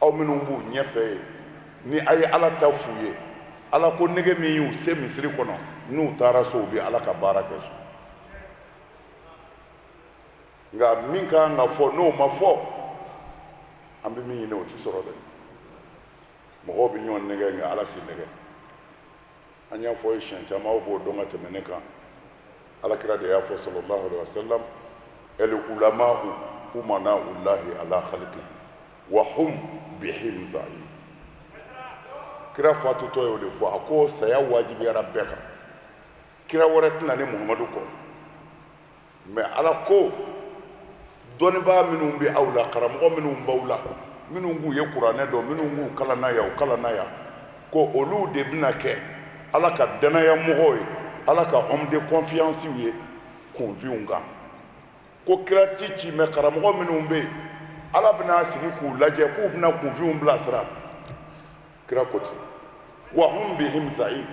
Aw minnu b'u ɲɛfɛ ye, ni a ye Ala ta f'u ye, Ala ko nege min y'u se misiri kɔnɔ, n'u taara so, u bɛ Ala ka baara kɛ so. Nka min ka kan ka fɔ, n'o ma fɔ, an bɛ min ɲini, o tɛ sɔrɔ dɛ. Mɔgɔw bɛ ɲɔgɔn nɛgɛ, nka Ala t'i nɛgɛ. An y'a fɔ ye siɲɛ caman, aw b'o dɔn ka tɛmɛ ne kan. Alakira de y'a fɔ, sallallahu alaihi wasallam, el ulama'u umana'ullahi ala khalqihi wa hum bihim za'im. Kira fatutɔ y'o de fɔ. A ko saya wajibiyara bɛɛ kan, kira wɛrɛ tɛna ni Muhamadu kɔ, mais Ala ko dɔnnibaa minnu bɛ aw la, karamɔgɔ minnu b'aw la, minnu k'u ye kuranɛ dɔn, minnu k'u kalanna yan, u kalanna yan, ko olu de bɛna kɛ Ala ka danaya mɔgɔw ye, Ala ka homme de confiance ye kunfinw kan. Ko kira ti ci, mais karamɔgɔ minnu bɛ yen, Ala bɛna sigi k'u lajɛ, k'u bɛna kunfinw bilasira. Kira ko ten. Wa hum bihim zaim,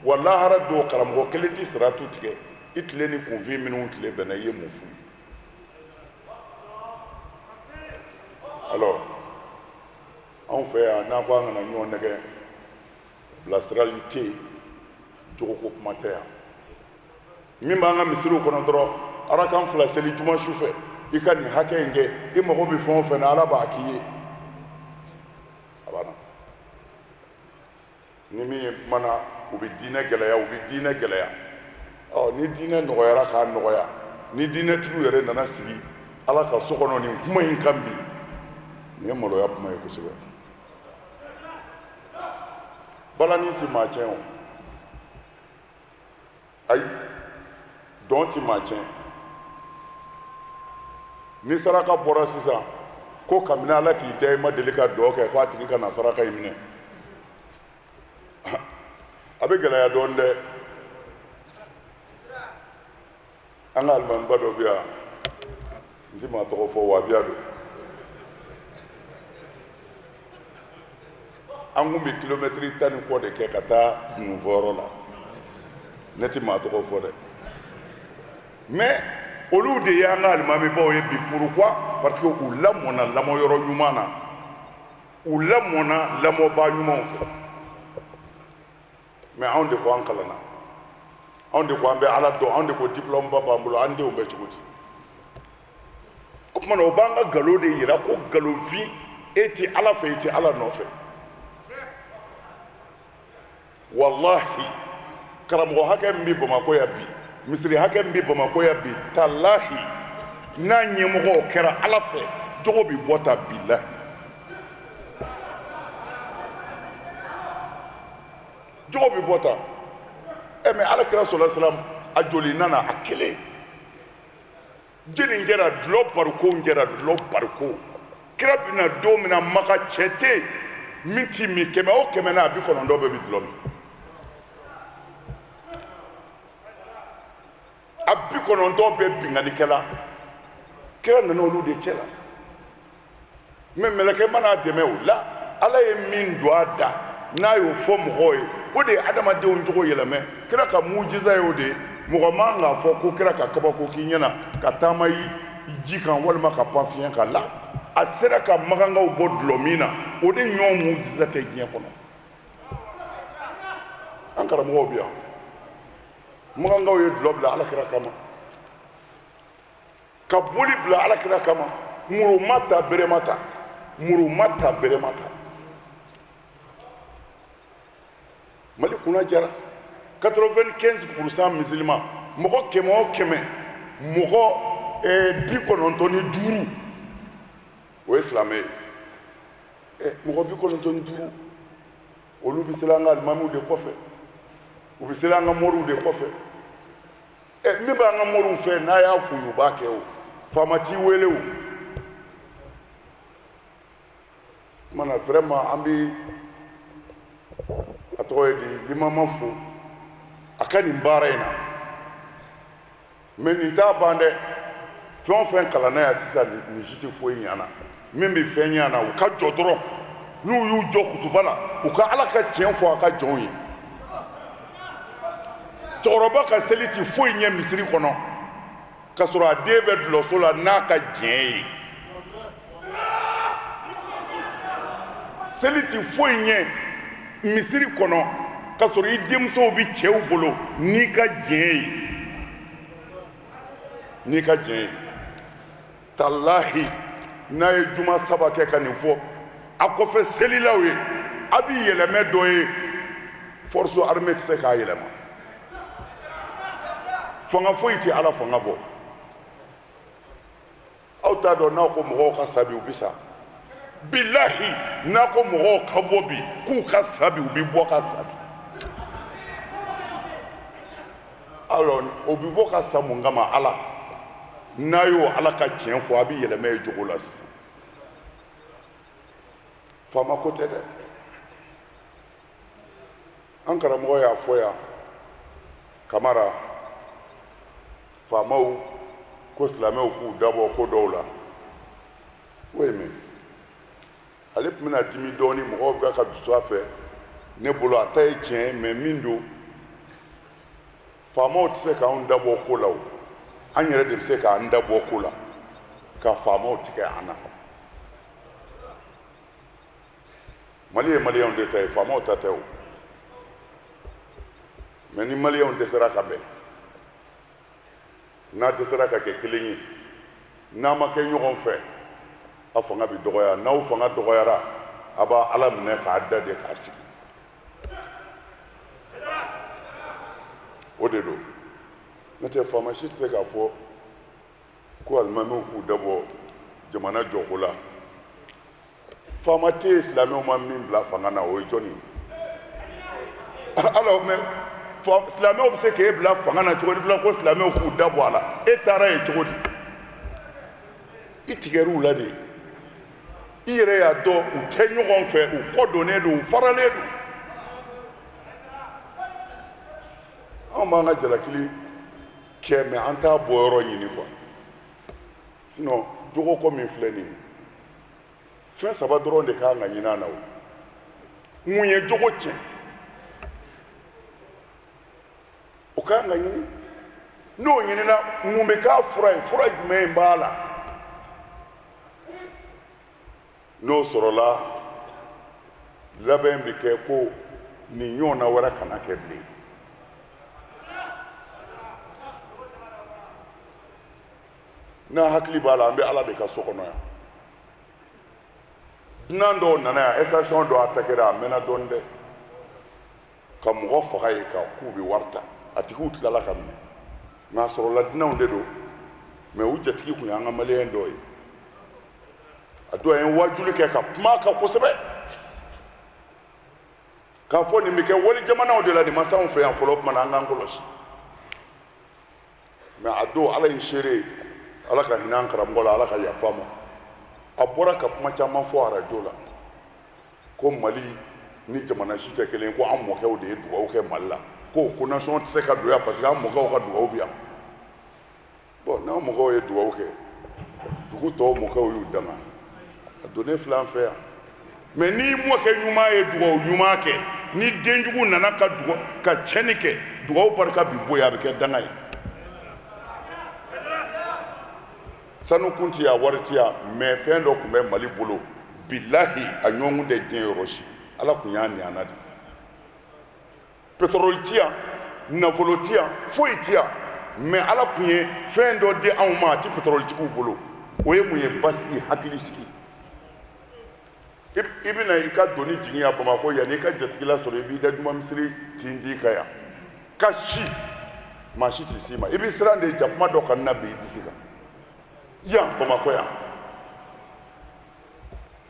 wa lahara don karamɔgɔ kelen tɛ siratu tigɛ i tile ni kunfin minnu tile bɛnna, i ye mun f'u ye? Alors anw fɛ yan, n'a ko an kana ɲɔgɔn nɛgɛ, bilasirali tɛ yen, jogoko kuma tɛ yan. Min b'an ka misiriw kɔnɔ dɔrɔn, arakan fila seli juma su fɛ, i ka nin hakɛ in kɛ, i mago bɛ fɛn o fɛn na, Ala b'a k'i ye, a banna. Ni min ye kumana, u bɛ diinɛ gɛlɛya, u bɛ diinɛ gɛlɛya. Ɔ ni diinɛ nɔgɔyara k'a nɔgɔya, ni diinɛtigiw yɛrɛ nana sigi Ala ka so kɔnɔ nin kuma in kan bi, nin ye maloya kuma ye kosɛbɛ. Balani tɛ maa tiɲɛ o, ayi, dɔn tɛ maa tiɲɛ. Ni saraka bɔra sisan ko kabini Ala k'i da i ma deli ka dɔn kɛ, ko a tigi ka na saraka in minɛ, a bɛ gɛlɛya dɔɔnin dɛ. An ka alimamiba dɔ bɛ yan, n ti maa tɔgɔ fɔ, wahabiya don. An kun bɛ kilomɛtiri 10 ni kɔ de kɛ ka taa dununfɔyɔrɔ la. Ne ti maa tɔgɔ fɔ dɛ, mais olu de y'an ka alimamibaw ye bi. Pourquoi? Parce que u lamɔna lamɔyɔrɔ ɲuman na, u lamɔna lamɔbaa ɲumanw fɛ. Mais anw de ko an kalanna, anw de ko an bɛ Ala dɔn, anw de ko diplôme ba b'an bolo, an denw bɛ cogo di? O tuma na o b'an ka nkalon de yira ko nkalonfin, e tɛ Ala fɛ, i tɛ Ala nɔfɛ. Walahi, karamɔgɔ hakɛ min bɛ Bamakɔ yan bi, misiri hakɛ min bɛ Bamakɔ yan bi, talahi, n'a ɲɛmɔgɔw kɛra Ala fɛ, jogo bɛ bɔ ta, bilahi. Jogo bɛ bɔ tan. Ɛ mais Ala kira sɔla salam, a joli nana a kelen jeni kɛra dulɔ bariko kɛra dulɔ bariko. Kira bɛna don min na Maka, cɛ tɛ yen min ti min, 100 o 100 na, a 90 bɛɛ bɛ dulɔ min, a 90 bɛɛ binkannikɛla. Kira nana olu de cɛ la. Mais mɛlɛkɛ ma n'a dɛmɛ o la. Ala ye min don a da n'a y'o fɔ mɔgɔw ye, o de ye adamadenw jogo yɛlɛmɛ. Kira ka mujiza ye o de ye. Mɔgɔ man k'a fɔ ko kira ka kabako k'i ɲɛna ka taama i ji kan walima ka pan fiɲɛ kan la. A sera ka makankaw bɔ dulɔ min na, o de ɲɔgɔn mujiza tɛ diɲɛ kɔnɔ. An karamɔgɔw bɛ yan, makankaw ye dulɔ bila Ala kira kama, ka boli bila Ala kira kama. Muru ma ta, bere ma ta, muru ma ta, bere ma ta. Mali kunna jara 95% musulman, mɔgɔ 100 o 100, mɔgɔ 95, o ye silamɛ ye. Mɔgɔ 95, olu bɛ seli an ka alimamiw de kɔfɛ, u bɛ seli an ka moriw de kɔfɛ. Ɛ min b'an ka moriw fɛ, n'a y'a f'u ye, u b'a kɛ. O faama t'i wele. O tuma na, vraiment, an bɛ a tɔgɔ ye di, limama fo a ka nin baara in na. Mais nin t'a ban dɛ. Fɛn o fɛn kalanna yan sisan, nin si tɛ foyi ɲɛ na. Min bɛ fɛn ɲɛ na, u ka jɔ dɔrɔn. N'u y'u jɔ kutuba la, u ka Ala ka tiɲɛ fɔ a ka jɔnw ye. Cɛkɔrɔba ka seli tɛ foyi ɲɛ misiri kɔnɔ k'a sɔrɔ a den bɛ dulɔso la n'a ka diɲɛ ye. Seli tɛ foyi ɲɛ misiri kɔnɔ k'a sɔrɔ i denmusow bɛ cɛw bolo n'i ka diɲɛ ye, n'i ka diɲɛ ye. Talahi, n'a ye juma 3 kɛ ka nin fɔ a kɔfɛ selilaw ye, a bɛ yɛlɛmɛ dɔ ye, force armée tɛ se k'a yɛlɛma. Fanga foyi tɛ Ala fanga bɔ. Aw t'a dɔn, n'aw ko mɔgɔw ka sa bi, u bɛ sa. Bilahi, n'a ko mɔgɔw ka bɔ bi k'u ka sa bi, u bɛ bɔ ka sa bi. Alors o bɛ bɔ ka sa mun kama? Ala n'a y'o Ala ka tiɲɛ fɔ, a bɛ yɛlɛmɛ ye jogo la sisan. Faama ko tɛ dɛ. An karamɔgɔ y'a fɔ yan, Kamara, faamaw. Ko silamɛw k'u dabɔ ko dɔw la, o ye min ale tun bɛna dimi dɔɔni, mɔgɔw bɛ ka dusu a fɛ. Ne bolo, a ta ye tiɲɛ ye, mais min don, faamaw tɛ se k'anw dabɔ ko la, o an yɛrɛ de bɛ se k'an dabɔ ko la ka faamaw tigɛ an na. Mali ye maliyɛnw de ta ye, faamaw ta tɛ o. Mais ni maliyɛnw dɛsɛra ka bɛn, n'a dɛsɛra ka kɛ kelen ye, n'a ma kɛ ɲɔgɔn fɛ, a fanga bɛ dɔgɔya. N'aw fanga dɔgɔyara, a b'a ala minɛ k'a da de k'a sigi. O de don. N'o tɛ, faama si tɛ se k'a fɔ ko alimamiw k'u dabɔ jamana jɔko la. Faama tɛ yen silamɛw ma min bila fanga na, o ye jɔnni ye? Alors, mais silamɛw bɛ se k'e bila fanga na cogo di bila ko silamɛw k'u da bɔ a la? E taara yen cogo di? I tigɛr'u la de. I yɛrɛ y'a dɔn u tɛ ɲɔgɔn fɛ, u kɔ donnen don, u faralen don. Anw b'an ka jalakili kɛ, mais an t'a bɔ yɔrɔ ɲini quoi. Sinon jogoko min filɛ nin ye, fɛn saba dɔrɔn de kan ka ɲini an na. O mun ye jogo tiɲɛ, o kan ka ɲini. N'o ɲinina, mun bɛ k'a fura ye? Fura jumɛn b'a la? N'o sɔrɔla, labɛn bɛ kɛ ko nin ɲɔgɔnna wɛrɛ kana kɛ bilen. N'a hakili b'a la, an bɛ Ala de ka so kɔnɔ yan. Dunan dɔw nana yan, station dɔ attaquera, a mɛnna dɔɔni dɛ, ka mɔgɔ faga yen, ka k'u bɛ wari ta. A tigiw tilala ka minɛ, mais a sɔrɔla dunanw de don, mais u jatigi tun y'an ka maliyɛn dɔw ye. A don, a ye wajuli kɛ ka kuma a kan kosɛbɛ, k'a fɔ nin bɛ kɛ wali jamanaw de la, nin ma s'anw fɛ yan fɔlɔ. O tuma na, an k'an kɔlɔsi. Mais a don, Ala ye seere, Ala ka hinɛ an karamɔgɔ la, Ala ka yafa ma. A bɔra ka kuma caman fɔ arajo la ko Mali ni jamana si tɛ kelen, ko an mɔkɛw de ye dugawu kɛ Mali la, ko ko nation tɛ se ka don yan parce que an mɔkɛw ka dugawu bɛ yan. Bon, n'an mɔkɛw ye dugawu kɛ, dugu tɔw mɔkɛw y'u danga, a donnen filɛ an fɛ yan. Mais n'i mɔkɛ ɲuman ye dugawu ɲuman kɛ, ni denjugu nana ka dugawu ka tiɲɛni kɛ, dugawu barika bi bɔ yen, a bɛ kɛ danga ye. Sanu kun ti yan, wari ti yan, mais fɛn dɔ tun bɛ Mali bolo, bilahi, a ɲɔgɔn tɛ diɲɛ yɔrɔ si. Ala tun y'a ni an na de. Pétrole ti yan, nafolo ti yan, foyi ti yan, mais Ala tun ye fɛn dɔ di anw ma, a ti pétroletigiw bolo. O ye mun ye? Basigi, hakili sigi. I bɛna i ka doni jigin yan Bamakɔ yan, n'i ka jatigila sɔrɔ, i b'i da juma misiri tin d'i kan yan ka si, maa si t'i s'i ma. I bɛ siran de jakuma dɔ kana na bin i disi kan yan Bamakɔ yan.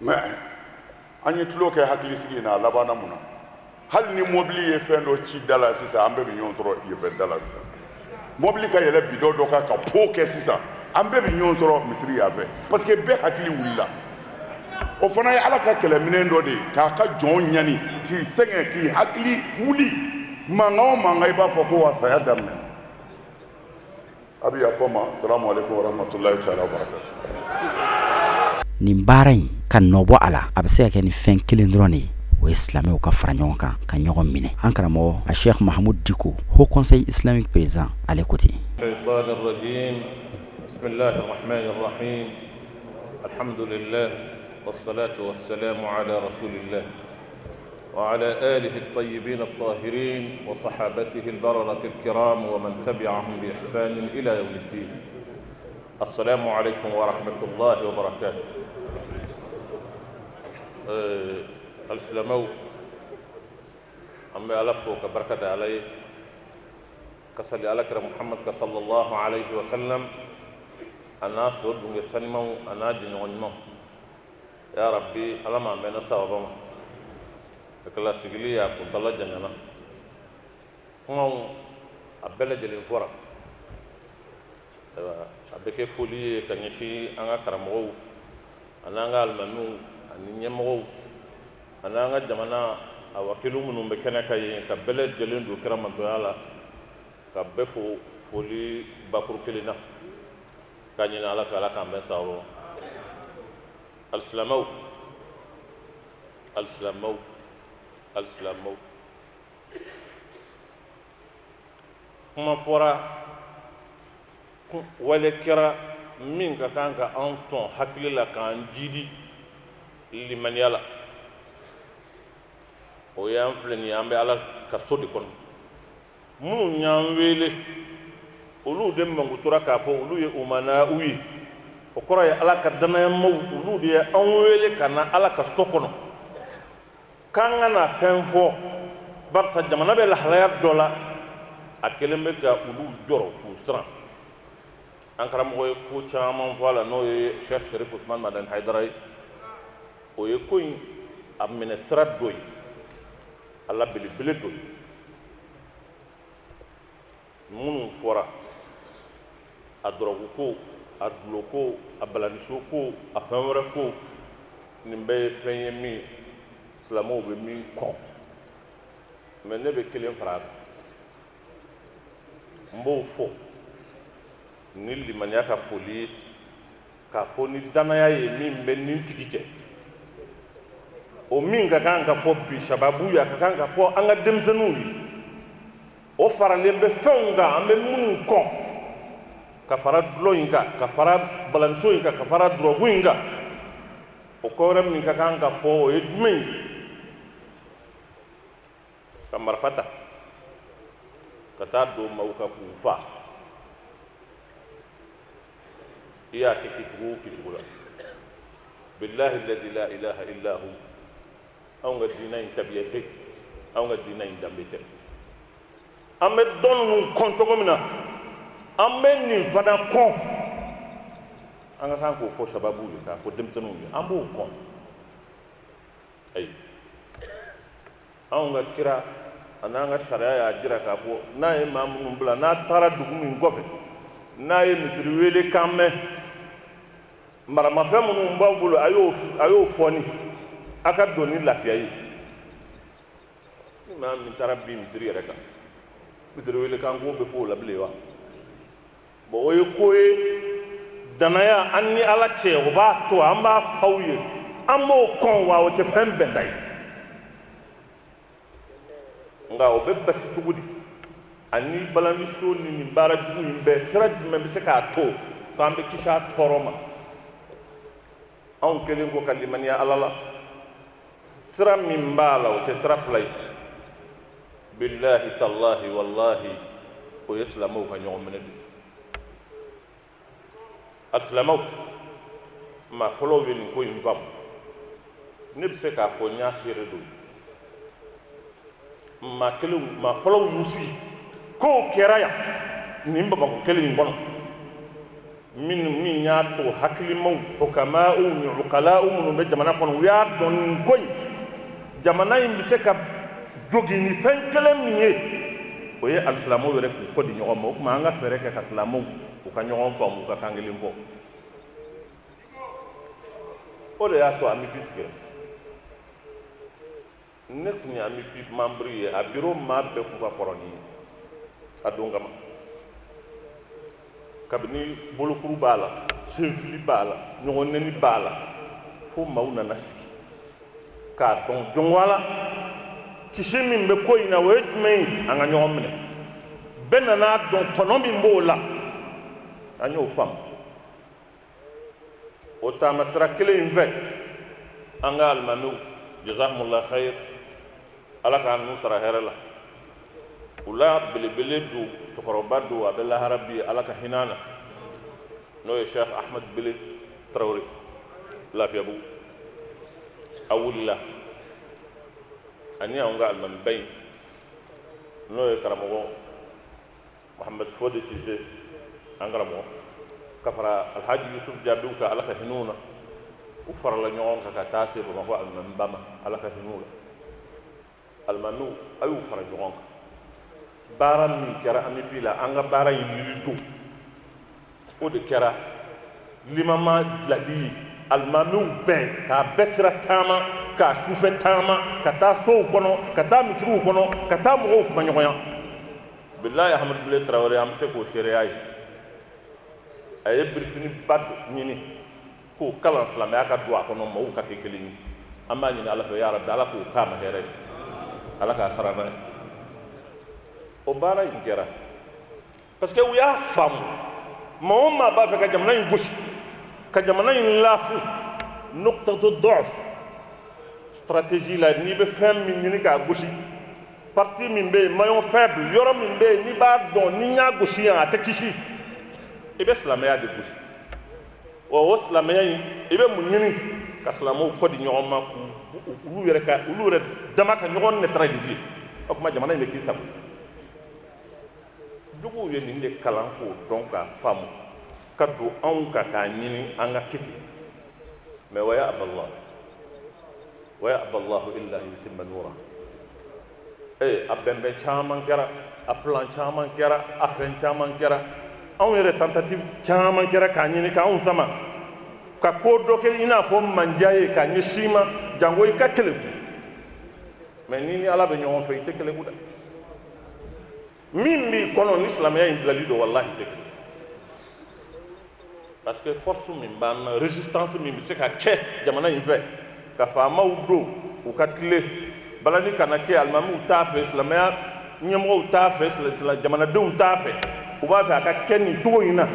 Mais an ye tulo kɛ hakilisigi in na, a labanna mun na? Hali ni mɔbili ye fɛn dɔ ci da la sisan, an bɛɛ bɛ ɲɔgɔn sɔrɔ yenfɛ da la sisan. Mɔbili ka yɛlɛ bidɔn dɔ kan ka po kɛ sisan, an bɛɛ bɛ ɲɔgɔn sɔrɔ misiri yan fɛ, parce que bɛɛ hakili wulila. O fana ye Ala ka kɛlɛminɛn dɔ de ye k'a ka jɔn ɲani, k'i sɛgɛn, k'i hakili wuli. Mankan o mankan, i b'a fɔ ko wa saya daminɛna. A bɛ yafa n ma. Salamu aleykum warahmatulahi taala wabarakatu. Nin baara in ka nɔ bɔ a la, a bɛ se ka kɛ ni fɛn kelen dɔrɔn de ye, o ye silamɛw ka fara ɲɔgɔn kan ka ɲɔgɔn minɛ. An karamɔgɔ a Sheikh Mahamud Diko, Haut Conseil Islamique président, ale ko ten. بسم الله الرحمن الرحيم الحمد لله والصلاة والسلام على رسول الله وعلى آله الطيبين الطاهرين وصحابته البررة الكرام ومن تبعهم بإحسان إلى يوم الدين. السلام عليكم ورحمة الله وبركاته. Alisilamɛw, an bɛ Ala fo ka barika da Ala ye, ka sali Ala kira Muhamad kan sallallahu alayhi wa sallam, a n'a so dunge sanimanw, a n'a jɛɲɔgɔn ɲumanw. Ya rabbi, Ala m'an bɛnna sababa ma ka kila sigili a kuntala janyana. Kumaw a bɛɛ lajɛlen fɔra. Ayiwa, a bɛ kɛ foli ye ka ɲɛsin an ka karamɔgɔw ani an ka alimamiw ani ɲɛmɔgɔw ani an ka jamana a wakiliw minnu bɛ kɛnɛ kan yen, ka bɛɛ lajɛlen don kira mantonya la, ka bɛɛ fo foli bakuru kelen na. K'a ɲini Ala fɛ, Ala k'an bɛn sababu ma. Alisilamɛw, alisilamɛw, alisilamɛw, kuma fɔra, wale kɛra min ka kan ka an sɔn hakili la, k'an jidi limaniya la. O y'an filɛ nin ye, an bɛ Ala ka so de kɔnɔ. Minnu y'an wele, olu de mankutura k'a fɔ olu ye umana'u ye. O kɔrɔ ye Ala ka dannayamaw. Olu de ye an wele ka na Ala ka so kɔnɔ k'an ka na fɛn fɔ, barisa jamana bɛ lahalaya dɔ la, a kɛlen bɛ ka olu jɔrɔ, k'u siran. An karamɔgɔ ye ko caman fɔ a la, n'o ye Sheikh Sherif Usman Madani Hayidara ye. O ye ko in a minɛ sira dɔ ye, a la belebele dɔ ye. Minnu fɔra, a dɔrɔgu ko, a dulɔ ko, a balaniso ko, a fɛn wɛrɛ ko, nin bɛɛ ye fɛn ye min silamɛw bɛ min kɔn. Mais ne bɛ kelen fara a kan, n b'o fɔ ni limaniya ka foli ye, k'a fɔ ni dannaya ye min bɛ nin tigi kɛ. O min ka kan ka fɔ bi sababu ye, a ka kan ka fɔ an ka denmisɛnninw ye, o faralen bɛ fɛnw kan an bɛ minnu kɔn, ka fara dulɔ in kan, ka fara balaniso in kan, ka fara dɔrɔgu in kan. O ko wɛrɛ min ka kan ka fɔ, o ye jumɛn ye? Ka marifa ta ka taa don maaw kan k'u faa. I y'a kɛ kɛcogo o kɛcogo la, bilahi ladi la ilaha illa hu, anw ka diinɛ in tabiya tɛ, anw ka diinɛ in danbe tɛ. An bɛ dɔ ninnu kɔn cogo min na, an bɛ nin fana kɔn. An ka kan k'o fɔ sababu ye, k'a fɔ denmisɛnninw ye, an b'o kɔn. Ayi, anw ka kira ani an ka sariya y'a jira k'a fɔ n'a ye maa minnu bila, n'a taara dugu min kɔfɛ, n'a ye misiri wele kan mɛn, maramafɛn minnu b'aw bolo, a y'o fɔni, a ka don ni lafiya ye. Ni maa min taara bin misiri yɛrɛ kan, misiri wele kan ko bɛ fɔ o la bilen wa? Bon, o ye ko ye, dannaya an ni Ala cɛ, o b'a to an b'a f'aw ye, an b'o kɔn wa, o tɛ fɛn bɛnta ye. Nka o bɛ basi cogo di? Ani balaniso ni nin baara jugu in bɛɛ, sira jumɛn bɛ se k'a to k'an bɛ kisi a tɔɔrɔ ma? Anw kɛlen kɔ ka limaniya Ala la, sira min b'a la, o tɛ sira fila ye. Bilahi talahi walahi, o ye silamɛw ka ɲɔgɔn minɛ de. Alisilamɛw, maa fɔlɔw ye nin ko in faamu. Ne bɛ se k'a fɔ n y'a seere dɔ ye. Maa kelenw, maa fɔlɔw y'u sigi, kow kɛra yan nin Bamakɔ kelen in kɔnɔ, min y'a to hakilimaw, hukama'u ni uqala'u minnu bɛ jamana kɔnɔ, u y'a dɔn nin ko in, jamana in bɛ se ka jogin ni fɛn kelen min ye, o ye alisilamɛw yɛrɛ k'u kɔ di ɲɔgɔn ma. O tuma, an ka fɛɛrɛ kɛ ka silamɛw u ka ɲɔgɔn faamu, u ka kan kelen fɔ. O de y'a to AMUPI sigira. Ne tun ye AMUPI membre ye, a bureau maa bɛɛ tun ka kɔrɔ ni ye a don kama. Kabini bolokuru b'a la, senfili b'a la, ɲɔgɔn nɛni b'a la, fo maaw nana sigi k'a dɔn jɔnwala kisi min bɛ ko in na, o ye jumɛn ye? An ka ɲɔgɔn minɛ. Bɛɛ nana dɔn tɔnɔ min b'o la, an y'o faamu. O taamasira kelen in fɛ, an ka alimamiw, jazakumullah khair, Ala k'an n'u sara hɛrɛ la. U la belebele don, cɛkɔrɔba don, a bɛ lahara bi, Ala ka hinɛ na, n'o ye Cheikh Ahmed Bele Tarawele Lafiyabugu. A wulila ani anw ka alimamiba in, n'o ye karamɔgɔ Mohamed Fode Sise, an karamɔgɔ, ka fara Alhaji Yusuf Jaabiw kan, Ala ka hinɛ u na. U farala ɲɔgɔn kan ka taa se Bamakɔ alimamiba ma, Ala ka hinɛ u la. Alimamiw, a y'u fara ɲɔgɔn kan. Baara min kɛra AMUPI la, an ka baara in lili don, o de kɛra limama bilali ye. Alimamiw bɛn k'a bɛɛ sira taama, k'a sufɛ taama, ka taa sow kɔnɔ, ka taa misiriw kɔnɔ, ka taa mɔgɔw kumaɲɔgɔnya. Bilahi, Ahmed Bile Tarawele, an bɛ se k'o seereya ye. A ye birifini ba ɲini k'o kalan silamɛya ka don a kɔnɔ, maaw ka kɛ kelen ye. An b'a ɲini Ala fɛ, ya Rabi, Ala k'o k'a ma hɛrɛ ye, Ala k'a sara n'a ye. O baara in kɛra parce que u y'a faamu, maa o maa b'a fɛ ka jamana in gosi, ka jamana in lafu, nuqtatu dɔf stratégie la, n'i bɛ fɛn min ɲini k'a gosi, partie min bɛ yen, maillon faible, yɔrɔ min bɛ yen n'i b'a dɔn ni n y'a gosi yan, a tɛ kisi, i bɛ silamɛya de gosi. Wa o silamɛya in, i bɛ mun ɲini? Ka silamɛw kɔ di ɲɔgɔn ma, k'u olu yɛrɛ ka olu yɛrɛ dama ka ɲɔgɔn neutraliser. O tuma jamana in bɛ k'i sago. Juguw ye nin de kalan k'o dɔn k'a faamu ka don anw kan k'a ɲini an ka kɛ ten. Mais wa ya'ba Allah wa ya'ba Allahu illa an yutimma nura. Ee, a bɛnbɛn caman kɛra, a plan caman kɛra, a fɛn caman kɛra. Anw yɛrɛ, tentative caman kɛra k'a ɲini k'anw sama ka ko dɔ kɛ i n'a fɔ manja ye k'a ɲɛsin i ma, janko i ka keleku. Mais ni ni Ala bɛ ɲɔgɔn fɛ, i tɛ keleku dɛ. Min b'i kɔnɔ ni silamɛya in bilali don, walahi tɛ kelen, parce que force min b'an na, résistance min bɛ se ka kɛ jamana in fɛ ka faamaw don u ka tile balani kana kɛ, alimamiw t'a fɛ, silamɛya ɲɛmɔgɔw t'a fɛ, jamanadenw t'a fɛ, u b'a fɛ a ka kɛ nin cogo in na.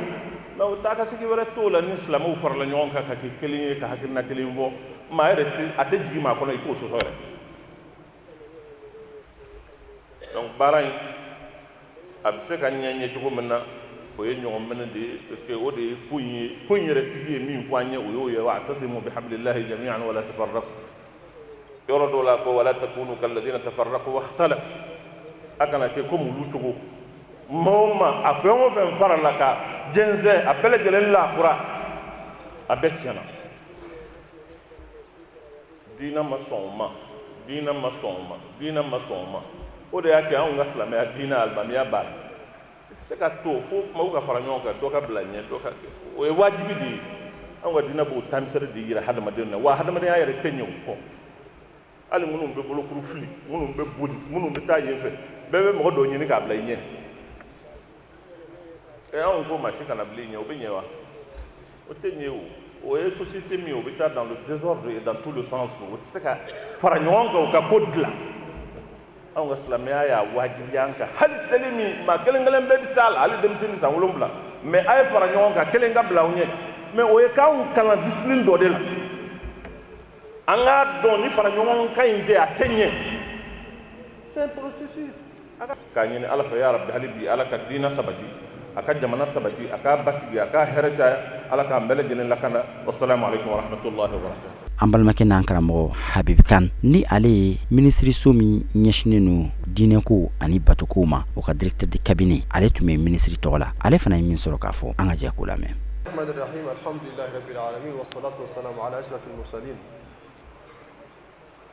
Mais o taa ka segin wɛrɛ t'o la. Ni silamɛw farala ɲɔgɔn kan ka kɛ kelen ye, ka hakilina kelen fɔ, maa yɛrɛ tɛ a tɛ jigin maa kɔnɔ i k'o sɔsɔ yɛrɛ. Donc baara in, a bɛ se ka ɲɛ ɲɛ cogo min na, o ye ɲɔgɔn minɛ de ye, parce que o de ye ko in ye. Ko in yɛrɛ tigi ye min fɔ an ye, o y'o ye: wa'tasimu bihablillahi jami'an wala tafarraqu. Yɔrɔ dɔw la ko wala takunu kalladina tafarraqu wakhtalafu. A kana kɛ komi olu cogo. Maa o maa, a fɛn o fɛn farala ka jɛnsɛn, a bɛɛ lajɛlen lafura, a bɛɛ tiɲɛna. Diinɛ ma sɔn o ma, diinɛ ma sɔn o ma, diinɛ ma sɔn o ma. O de y'a kɛ anw ka silamɛya diinɛ, alimamiya b'a la. I tɛ se ka to fo kumaw ka fara ɲɔgɔn kan, dɔ ka bila ɲɛ, dɔ ka kɛ. O ye wajibi de ye. Anw ka diinɛ b'o taamisɛrɛ de yira hadamadenw na. Wa hadamadenya yɛrɛ tɛ ɲɛ o kɔ. Hali minnu bɛ bolokuru fili, minnu bɛ boli, minnu bɛ taa yen fɛ, bɛɛ bɛ mɔgɔ dɔ ɲini k'a bila i ɲɛ. Ɛ, anw ko maa si kana bila i ɲɛ, o bɛ ɲɛ wa? O tɛ ɲɛ. O o ye société min ye, o bɛ taa dans le désordre et dans tout le sens. O tɛ se ka fara ɲɔgɔn kan u ka ko dilan. Anw ka silamɛya y'a wajibiya an kan. Hali seli min, maa kelen kelen bɛɛ bɛ se a la, hali denmisɛnnin san 7, mais a ye fara ɲɔgɔn kan, kelen ka bila aw ɲɛ. Mais o ye k'anw kalan discipline dɔ de la, an k'a dɔn ni fara ɲɔgɔn kan in tɛ, a tɛ ɲɛ. C'est un processus. K'a ɲini Ala fɛ, ya Rabi, hali bi Ala ka diinɛ sabati, a ka jamana sabati, a k'a basigi, a k'a hɛrɛ caya, Ala k'an bɛɛ lajɛlen lakana. Wasalamu aleykum warahmatullahi wabarakatuh. An balimakɛ n'an karamɔgɔ Habib Kan, ni ale ye minisiriso min ɲɛsinnen don diinɛko ani batokow ma, o ka directeur de cabinet, ale tun bɛ minisiri tɔgɔ la, ale fana ye min sɔrɔ k'a fɔ, an ka jɛ k'o lamɛn. Rahim alhamdulillahi rabbil alamin wassalatu wassalamu ala ashrafil mursalin.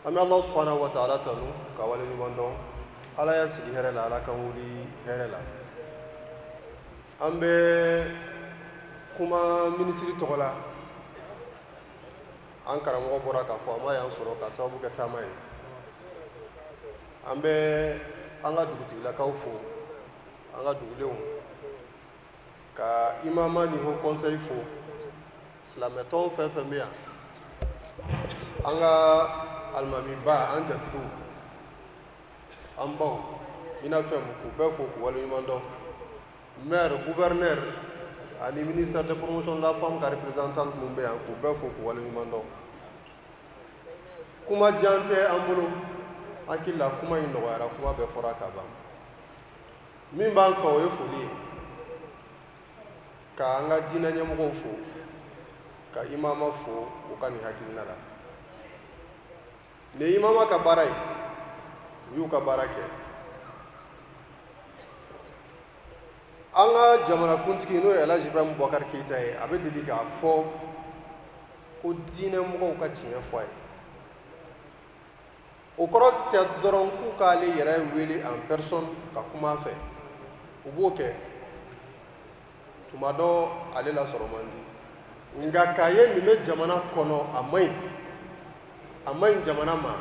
An bɛ Ala subhanahu wa ta'ala tanu ka wale ɲuman dɔn. Ala y'an sigi hɛrɛ la, Ala k'an wuli hɛrɛ la. An bɛ kuma minisiri tɔgɔ la. An karamɔgɔ bɔra k'a fɔ, a ma yan sɔrɔ ka sababu kɛ taama ye. An bɛ an ka dugutigilakaw fo, an ka dugulenw, ka imama ni haut conseil fo, silamɛtɔn fɛn fɛn bɛ yan, an ka alimamiba, an jatigiw, an baw, i n'a fɛn, k'u bɛɛ fo k'u waleɲuman dɔn, maire, gouverneur ani ministère de promotion de la femme ka représentant minnu bɛ yan, k'u bɛɛ fo k'u waleɲuman dɔn. Kuma jan tɛ an bolo, hakili la kuma in nɔgɔyara, kuma bɛɛ fɔra ka ban. Min b'an fɛ, o ye foli ye, ka an ka diinɛ ɲɛmɔgɔw fo, ka imama fo u ka nin hakilina la. Nin ye imama ka baara ye, u y'u ka baara kɛ. An ka jamanakuntigi, n'o ye Elhaji Ibrahim Boubacar Keïta ye, a bɛ deli k'a fɔ ko diinɛ mɔgɔw ka tiɲɛ fɔ a ye. O kɔrɔ tɛ dɔrɔn k'u k'ale yɛrɛ wele en personne ka kuma a fɛ. U b'o kɛ tuma dɔ, ale lasɔrɔ man di, nka k'a ye nin bɛ jamana kɔnɔ, a man ɲi, a man ɲi jamana ma,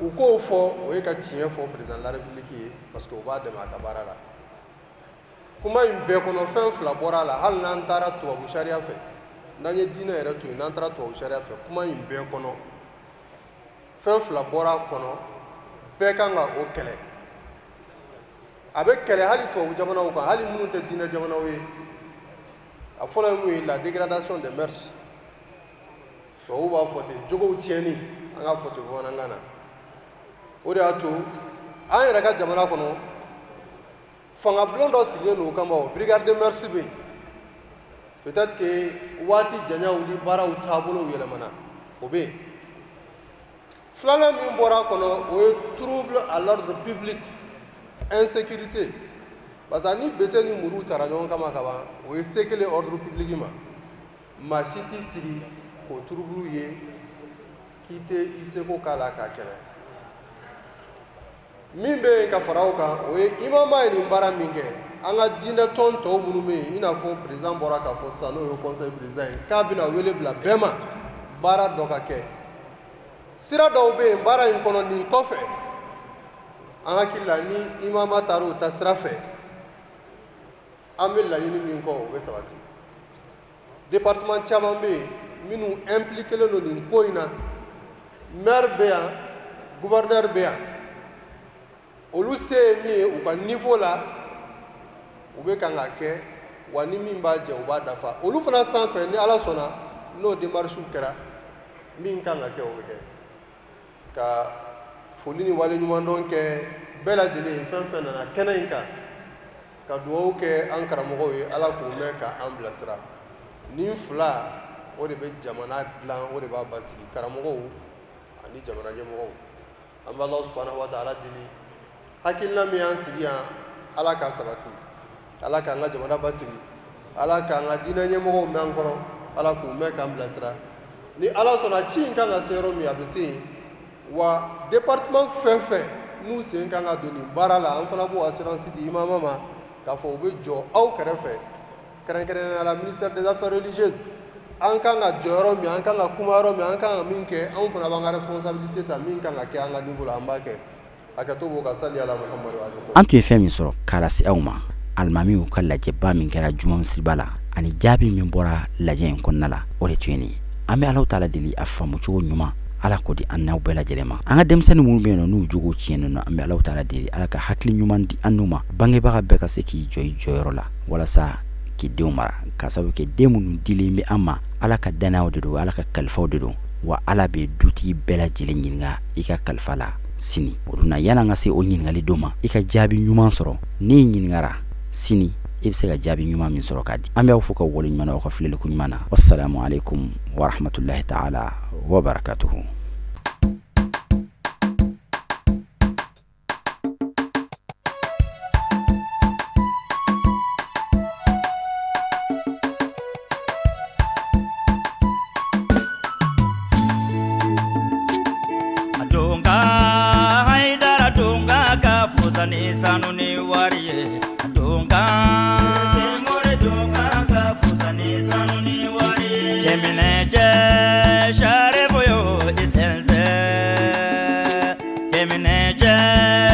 u k'o fɔ, o ye ka tiɲɛ fɔ président de la république ye, parce que o b'a dɛmɛ a ka baara la. Kuma in bɛɛ kɔnɔ, fɛn fila bɔra a la. Hali n'an taara tubabu sariya fɛ, n'an ye diinɛ yɛrɛ to yen, n'an taara tubabu sariya fɛ, kuma in bɛɛ kɔnɔ, fɛn fila bɔra a kɔnɔ. Bɛɛ kan ka o kɛlɛ. A bɛ kɛlɛ hali tubabu jamanaw kan, hali minnu tɛ diinɛ jamanaw ye. A fɔlɔ ye mun ye? La dégradation des mœurs. Tubabuw b'a fɔ ten, jogow tiɲɛni, an k'a fɔ ten bamanankan na. O de y'a to an yɛrɛ ka jamana kɔnɔ, fangabulon dɔ sigilen don o kama, o brigade des mœurs bɛ yen. Peut-être que waati janyaw ni baaraw taabolow yɛlɛmana, o bɛ yen. Filanan min bɔra a kɔnɔ, o ye trouble à l'ordre public, insécurité, parce que ni bese ni muru tara ɲɔgɔn kama ka ban, o ye se kelen ordre public ma. Maa si t'i sigi k'o trouble ye k'i tɛ i seko k'a la k'a kɛlɛ. Min bɛ yen ka fara o kan, o ye imama ye nin baara min kɛ, an ka diinɛ tɔn tɔw minnu bɛ yen, i n'a fɔ président bɔra k'a fɔ sisan, n'o ye conseil président ye, k'a bɛna wele bila bɛɛ ma, baara dɔ ka kɛ. Sira dɔw bɛ yen baara in kɔnɔ nin kɔfɛ, an hakili la, ni imama taara o ta sira fɛ, an bɛ laɲini min kɔ, o bɛ sabati. Département caman bɛ yen minnu impliquélen don nin ko in na. Maire bɛ yan, gouverneur bɛ yan, olu se ye min ye u ka niveau la, u bɛ kan ka kɛ wa. Ni min b'a jɛ, u b'a dafa. Olu fana sanfɛ, ni Ala sɔnna, n'o démarches kɛra, min kan ka kɛ, o bɛ kɛ. Ka foli ni waleɲumandɔn kɛ bɛɛ lajɛlen, fɛn fɛn nana kɛnɛ in kan, ka dugawu kɛ an karamɔgɔw ye, Ala k'u mɛn ka an bilasira. Nin fila, o de bɛ jamana dilan, o de b'a basigi, karamɔgɔw ani jamana ɲɛmɔgɔw. An bɛ Ala subhanahu wa ta'ala deli, hakilina min y'an sigi yan, Ala k'a sabati, Ala k'an ka jamana basigi, Ala k'an ka diinɛ ɲɛmɔgɔw mɛn an kɔrɔ, Ala k'u mɛn k'an bilasira. Ni Ala sɔnna, ci in kan ka se yɔrɔ min, a bɛ se yen wa. Département fɛn fɛn n'u sen kan ka don nin baara la, an fana b'o assurance di imama ma k'a fɔ u bɛ jɔ aw kɛrɛfɛ, kɛrɛnkɛrɛnnenya la ministère des Affaires religieuses. An kan ka jɔ yɔrɔ min, an kan ka kuma yɔrɔ min, an kan ka min kɛ, anw fana b'an ka responsabilité ta. Min kan ka kɛ an ka niveau la, an b'a kɛ. Hakɛto b'o ka sali ala Muhamadu. An tun ye fɛn min sɔrɔ k'a lase aw ma, alimamiw ka lajɛba min kɛra juma misiriba la, ani jaabi min bɔra lajɛ in kɔnɔna la, o de tun ye nin ye. An bɛ Alahu taala deli, a faamucogo ɲuman, Ala k'o di an n'aw bɛɛ lajɛlen ma. An ka denmisɛnnin minnu bɛ yen nɔ, n'u jogo tiɲɛnen don, an bɛ Alahu taala deli, Ala ka hakili ɲuman di an n'u ma. Bangebaga bɛɛ ka se k'i jɔ i jɔyɔrɔ la walasa k'i denw mara, k'a sababu kɛ den minnu dilen bɛ an ma, Ala ka dannaw de don, Ala ka kalifaw de don wa. Ala bɛ dutigi bɛɛ lajɛlen ɲininka i ka kalifa la sini. O dun na, yan'an ka se o ɲininkali don ma, i ka jaabi ɲuman sɔrɔ. N'i ɲininkara sini, i bɛ se ka jaabi ɲuman min sɔrɔ k'a di. An bɛ aw fo ka waleɲuman aw ka filɛliko ɲuman na. Wassalamu alaikum warahmatullahi taala wabarakatuhu. Ka ni sanu ni wari ye, ka ni sanu ni wari ye. Cɛminɛ cɛ saribuyo i sɛnsɛn, cɛminɛ cɛ.